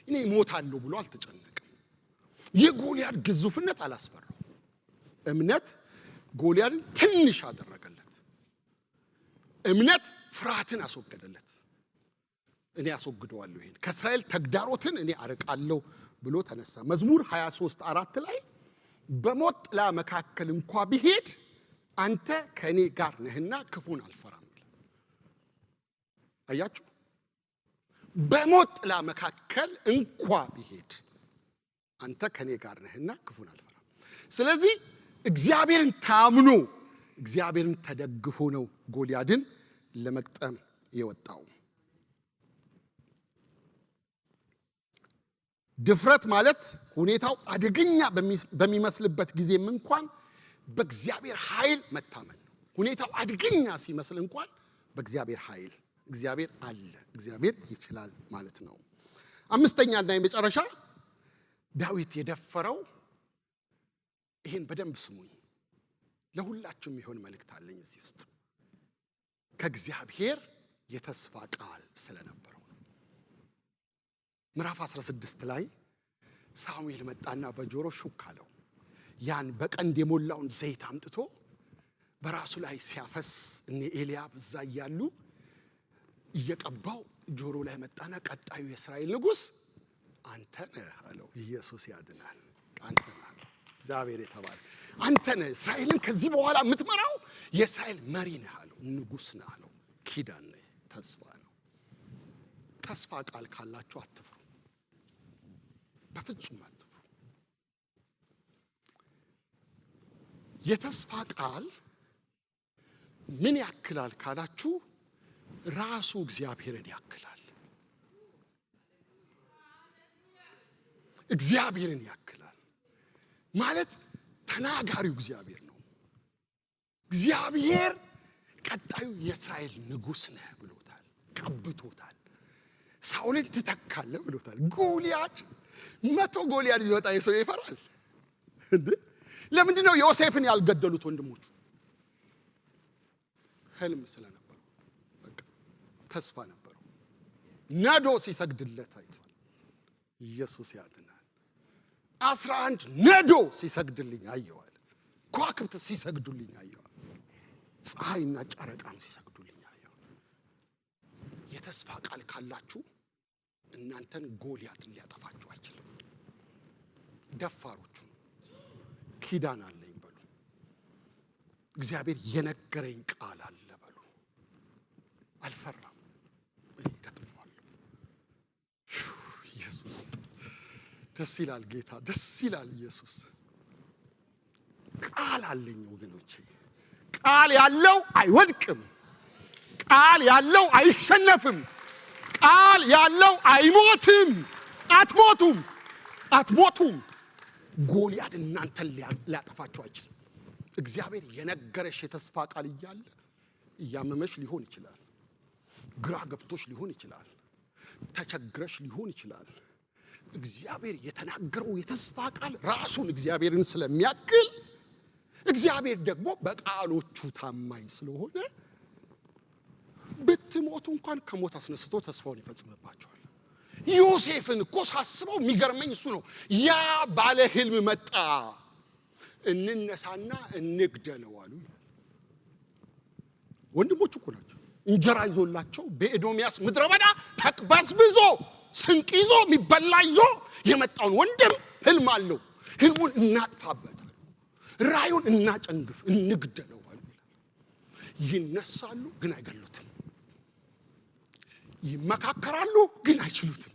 እኔ እሞታለሁ ብሎ አልተጨነቅም። የጎልያድ ግዙፍነት አላስፈራው። እምነት ጎልያድን ትንሽ አደረገለት። እምነት ፍርሃትን አስወገደለት። እኔ አስወግደዋለሁ፣ ይሄን ከእስራኤል ተግዳሮትን እኔ አርቃለሁ ብሎ ተነሳ። መዝሙር 23:4 ላይ በሞት ጥላ መካከል እንኳ ብሄድ አንተ ከእኔ ጋር ነህና ክፉን አልፈራም ይላል። አያችሁ፣ በሞት ጥላ መካከል እንኳ ብሄድ አንተ ከእኔ ጋር ነህና ክፉን አልፈራም። ስለዚህ እግዚአብሔርን ታምኖ፣ እግዚአብሔርን ተደግፎ ነው ጎልያድን ለመግጠም የወጣው። ድፍረት ማለት ሁኔታው አደገኛ በሚመስልበት ጊዜም እንኳን በእግዚአብሔር ኃይል መታመን ነው። ሁኔታው አደገኛ ሲመስል እንኳን በእግዚአብሔር ኃይል፣ እግዚአብሔር አለ፣ እግዚአብሔር ይችላል ማለት ነው። አምስተኛ እና የመጨረሻ፣ ዳዊት የደፈረው፣ ይህን በደንብ ስሙኝ፣ ለሁላችሁም የሚሆን መልእክት አለኝ እዚህ ውስጥ፣ ከእግዚአብሔር የተስፋ ቃል ስለነበረው ነው። ምዕራፍ 16 ላይ ሳሙኤል መጣና በጆሮ ሹክ አለው። ያን በቀንድ የሞላውን ዘይት አምጥቶ በራሱ ላይ ሲያፈስ እነ ኤልያብ እዛ እያሉ እየቀባው ጆሮ ላይ መጣና ቀጣዩ የእስራኤል ንጉሥ አንተ ነህ አለው። ኢየሱስ ያድናል። አንተ ነህ አለው። እግዚአብሔር የተባለ አንተ ነህ እስራኤልን ከዚህ በኋላ የምትመራው፣ የእስራኤል መሪ ነህ አለው። ንጉሥ ነህ አለው። ኪዳን ነህ፣ ተስፋ ነው። ተስፋ ቃል ካላችሁ አትፍሩ፣ በፍጹም አትፍሩ። የተስፋ ቃል ምን ያክላል ካላችሁ ራሱ እግዚአብሔርን ያክላል። እግዚአብሔርን ያክላል ማለት ተናጋሪው እግዚአብሔር ነው። እግዚአብሔር ቀጣዩ የእስራኤል ንጉሥ ነህ ብሎታል፣ ቀብቶታል። ሳኦልን ትተካለህ ብሎታል። ጎልያድ፣ 100 ጎልያድ ቢወጣ የሰው ይፈራል እንዴ? ለምንድን ነው ዮሴፍን ያልገደሉት ወንድሞቹ? ህልም ስለነበረው፣ በቃ ተስፋ ነበረው። ነዶ ሲሰግድለት አይቷል። ኢየሱስ ያድናል። 11 ነዶ ሲሰግድልኝ አየዋል። ከዋክብት ሲሰግዱልኝ አየዋል። ፀሐይና ጨረቃም ሲሰግዱልኝ አየዋል። የተስፋ ቃል ካላችሁ እናንተን ጎልያድን ሊያጠፋችሁ አይችልም። ደፋሮቹ ኪዳን አለኝ በሉ። እግዚአብሔር የነገረኝ ቃል አለ በሉ። አልፈራም፣ እኔ እገጥመዋለሁ። ኢየሱስ ደስ ይላል። ጌታ ደስ ይላል። ኢየሱስ ቃል አለኝ ወገኖቼ። ቃል ያለው አይወድቅም። ቃል ያለው አይሸነፍም። ቃል ያለው አይሞትም። አትሞቱም፣ አትሞቱም። ጎልያድ እናንተን ሊያጠፋችሁ አይችልም። እግዚአብሔር የነገረሽ የተስፋ ቃል እያለ እያመመሽ ሊሆን ይችላል። ግራ ገብቶሽ ሊሆን ይችላል። ተቸግረሽ ሊሆን ይችላል። እግዚአብሔር የተናገረው የተስፋ ቃል ራሱን እግዚአብሔርን ስለሚያክል፣ እግዚአብሔር ደግሞ በቃሎቹ ታማኝ ስለሆነ ብትሞቱ እንኳን ከሞት አስነስቶ ተስፋውን ይፈጽምባቸዋል። ዮሴፍን እኮ ሳስበው የሚገርመኝ እሱ ነው። ያ ባለ ህልም መጣ፣ እንነሳና እንግደለው አሉ። ወንድሞቹ እኮ ናቸው። እንጀራ ይዞላቸው በኤዶምያስ ምድረ በዳ ተቅበዝብዞ ስንቅ ይዞ የሚበላ ይዞ የመጣውን ወንድም ህልም አለው። ህልሙን እናጥፋበታል፣ ራዩን እናጨንግፍ፣ እንግደለው አሉ። ይነሳሉ ግን አይገሉትም። ይመካከራሉ ግን አይችሉትም።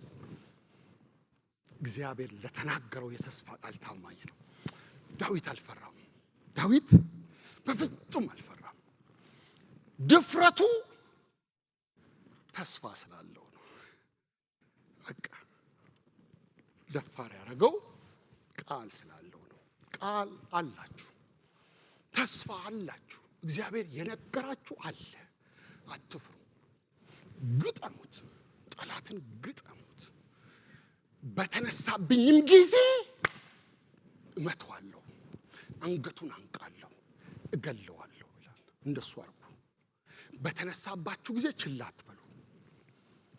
እግዚአብሔር ለተናገረው የተስፋ ቃል ታማኝ ነው። ዳዊት አልፈራም። ዳዊት በፍጹም አልፈራም። ድፍረቱ ተስፋ ስላለው ነው። በቃ ደፋር ያደረገው ቃል ስላለው ነው። ቃል አላችሁ፣ ተስፋ አላችሁ፣ እግዚአብሔር የነገራችሁ አለ። አትፍሩ። ግጠሙት፣ ጠላትን ግጠሙት። በተነሳብኝም ጊዜ እመተዋለሁ፣ አንገቱን አንቃለሁ፣ እገለዋለሁ ይላል። እንደሱ አድርጉ። በተነሳባችሁ ጊዜ ችላ አትበሉ።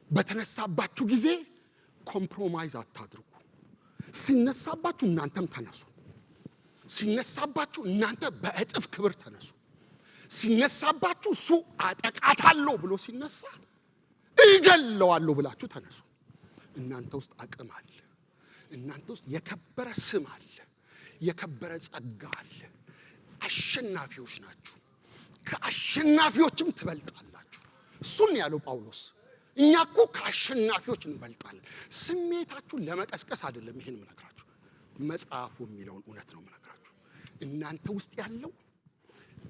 በተነሳባችሁ ጊዜ compromise አታድርጉ። ሲነሳባችሁ እናንተም ተነሱ። ሲነሳባችሁ እናንተ በእጥፍ ክብር ተነሱ። ሲነሳባችሁ እሱ አጠቃታለሁ ብሎ ሲነሳ እገለዋለሁ ብላችሁ ተነሱ። እናንተ ውስጥ አቅም አለ። እናንተ ውስጥ የከበረ ስም አለ። የከበረ ጸጋ አለ። አሸናፊዎች ናችሁ። ከአሸናፊዎችም ትበልጣላችሁ። እሱን ያለው ጳውሎስ። እኛ እኮ ከአሸናፊዎች እንበልጣለን። ስሜታችሁን ለመቀስቀስ አይደለም ይሄን የምነግራችሁ፣ መጽሐፉ የሚለውን እውነት ነው የምነግራችሁ። እናንተ ውስጥ ያለው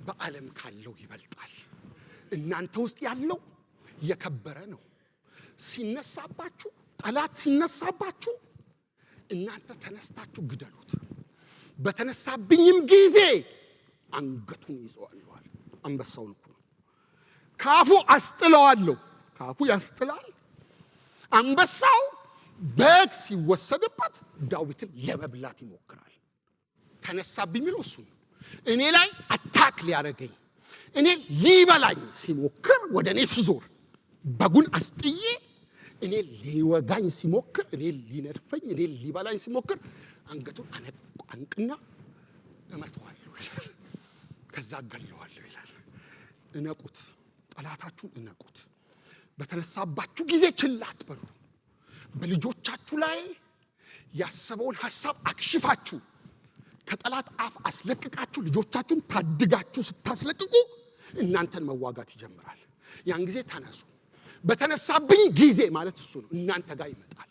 በዓለም ካለው ይበልጣል። እናንተ ውስጥ ያለው የከበረ ነው። ሲነሳባችሁ፣ ጠላት ሲነሳባችሁ እናንተ ተነስታችሁ ግደሉት። በተነሳብኝም ጊዜ አንገቱን ይዘዋለሁ አለ። አንበሳውን እኮ ነው። ከአፉ አስጥለዋለሁ። ከአፉ ያስጥላል። አንበሳው በግ ሲወሰድበት ዳዊትን ለመብላት ይሞክራል። ተነሳብኝ የሚለው እሱ ነው። እኔ ላይ attack ሊያደርገኝ፣ እኔ ሊበላኝ ሲሞክር፣ ወደ እኔ ሲዞር በጉን አስጥዬ እኔ ሊወጋኝ ሲሞክር፣ እኔ ሊነድፈኝ፣ እኔ ሊበላኝ ሲሞክር አንገቱን አንቅና እመተዋለሁ ይላል። ከዛ እገለዋለሁ ይላል። እነቁት፣ ጠላታችሁን እነቁት። በተነሳባችሁ ጊዜ ችላ አትበሉ። በልጆቻችሁ ላይ ያሰበውን ሀሳብ አክሽፋችሁ፣ ከጠላት አፍ አስለቅቃችሁ፣ ልጆቻችሁን ታድጋችሁ ስታስለቅቁ እናንተን መዋጋት ይጀምራል። ያን ጊዜ ተነሱ። በተነሳብኝ ጊዜ ማለት እሱ ነው። እናንተ ጋር ይመጣል።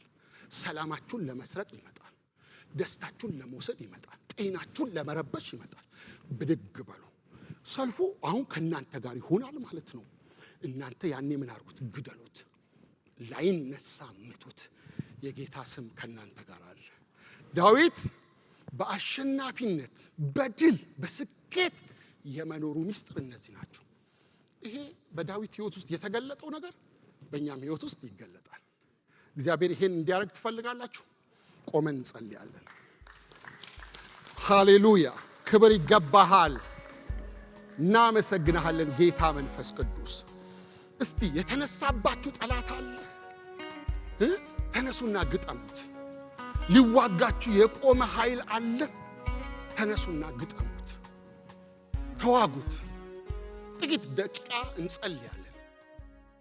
ሰላማችሁን ለመስረቅ ይመጣል። ደስታችሁን ለመውሰድ ይመጣል። ጤናችሁን ለመረበሽ ይመጣል። ብድግ በሉ። ሰልፉ አሁን ከእናንተ ጋር ይሆናል ማለት ነው። እናንተ ያኔ ምን አድርጉት? ግደሉት። ላይነሳ ምቱት። የጌታ ስም ከእናንተ ጋር አለ። ዳዊት በአሸናፊነት፣ በድል፣ በስኬት የመኖሩ ምስጢር እነዚህ ናቸው። ይሄ በዳዊት ሕይወት ውስጥ የተገለጠው ነገር በእኛም ሕይወት ውስጥ ይገለጣል። እግዚአብሔር ይሄን እንዲያደርግ ትፈልጋላችሁ? ቆመን እንጸልያለን። ሃሌሉያ! ክብር ይገባሃል። እናመሰግንሃለን ጌታ መንፈስ ቅዱስ። እስቲ የተነሳባችሁ ጠላት አለ እ? ተነሱና ግጠሙት። ሊዋጋችሁ የቆመ ኃይል አለ። ተነሱና ግጠሙት፣ ተዋጉት። ጥቂት ደቂቃ እንጸልያለን።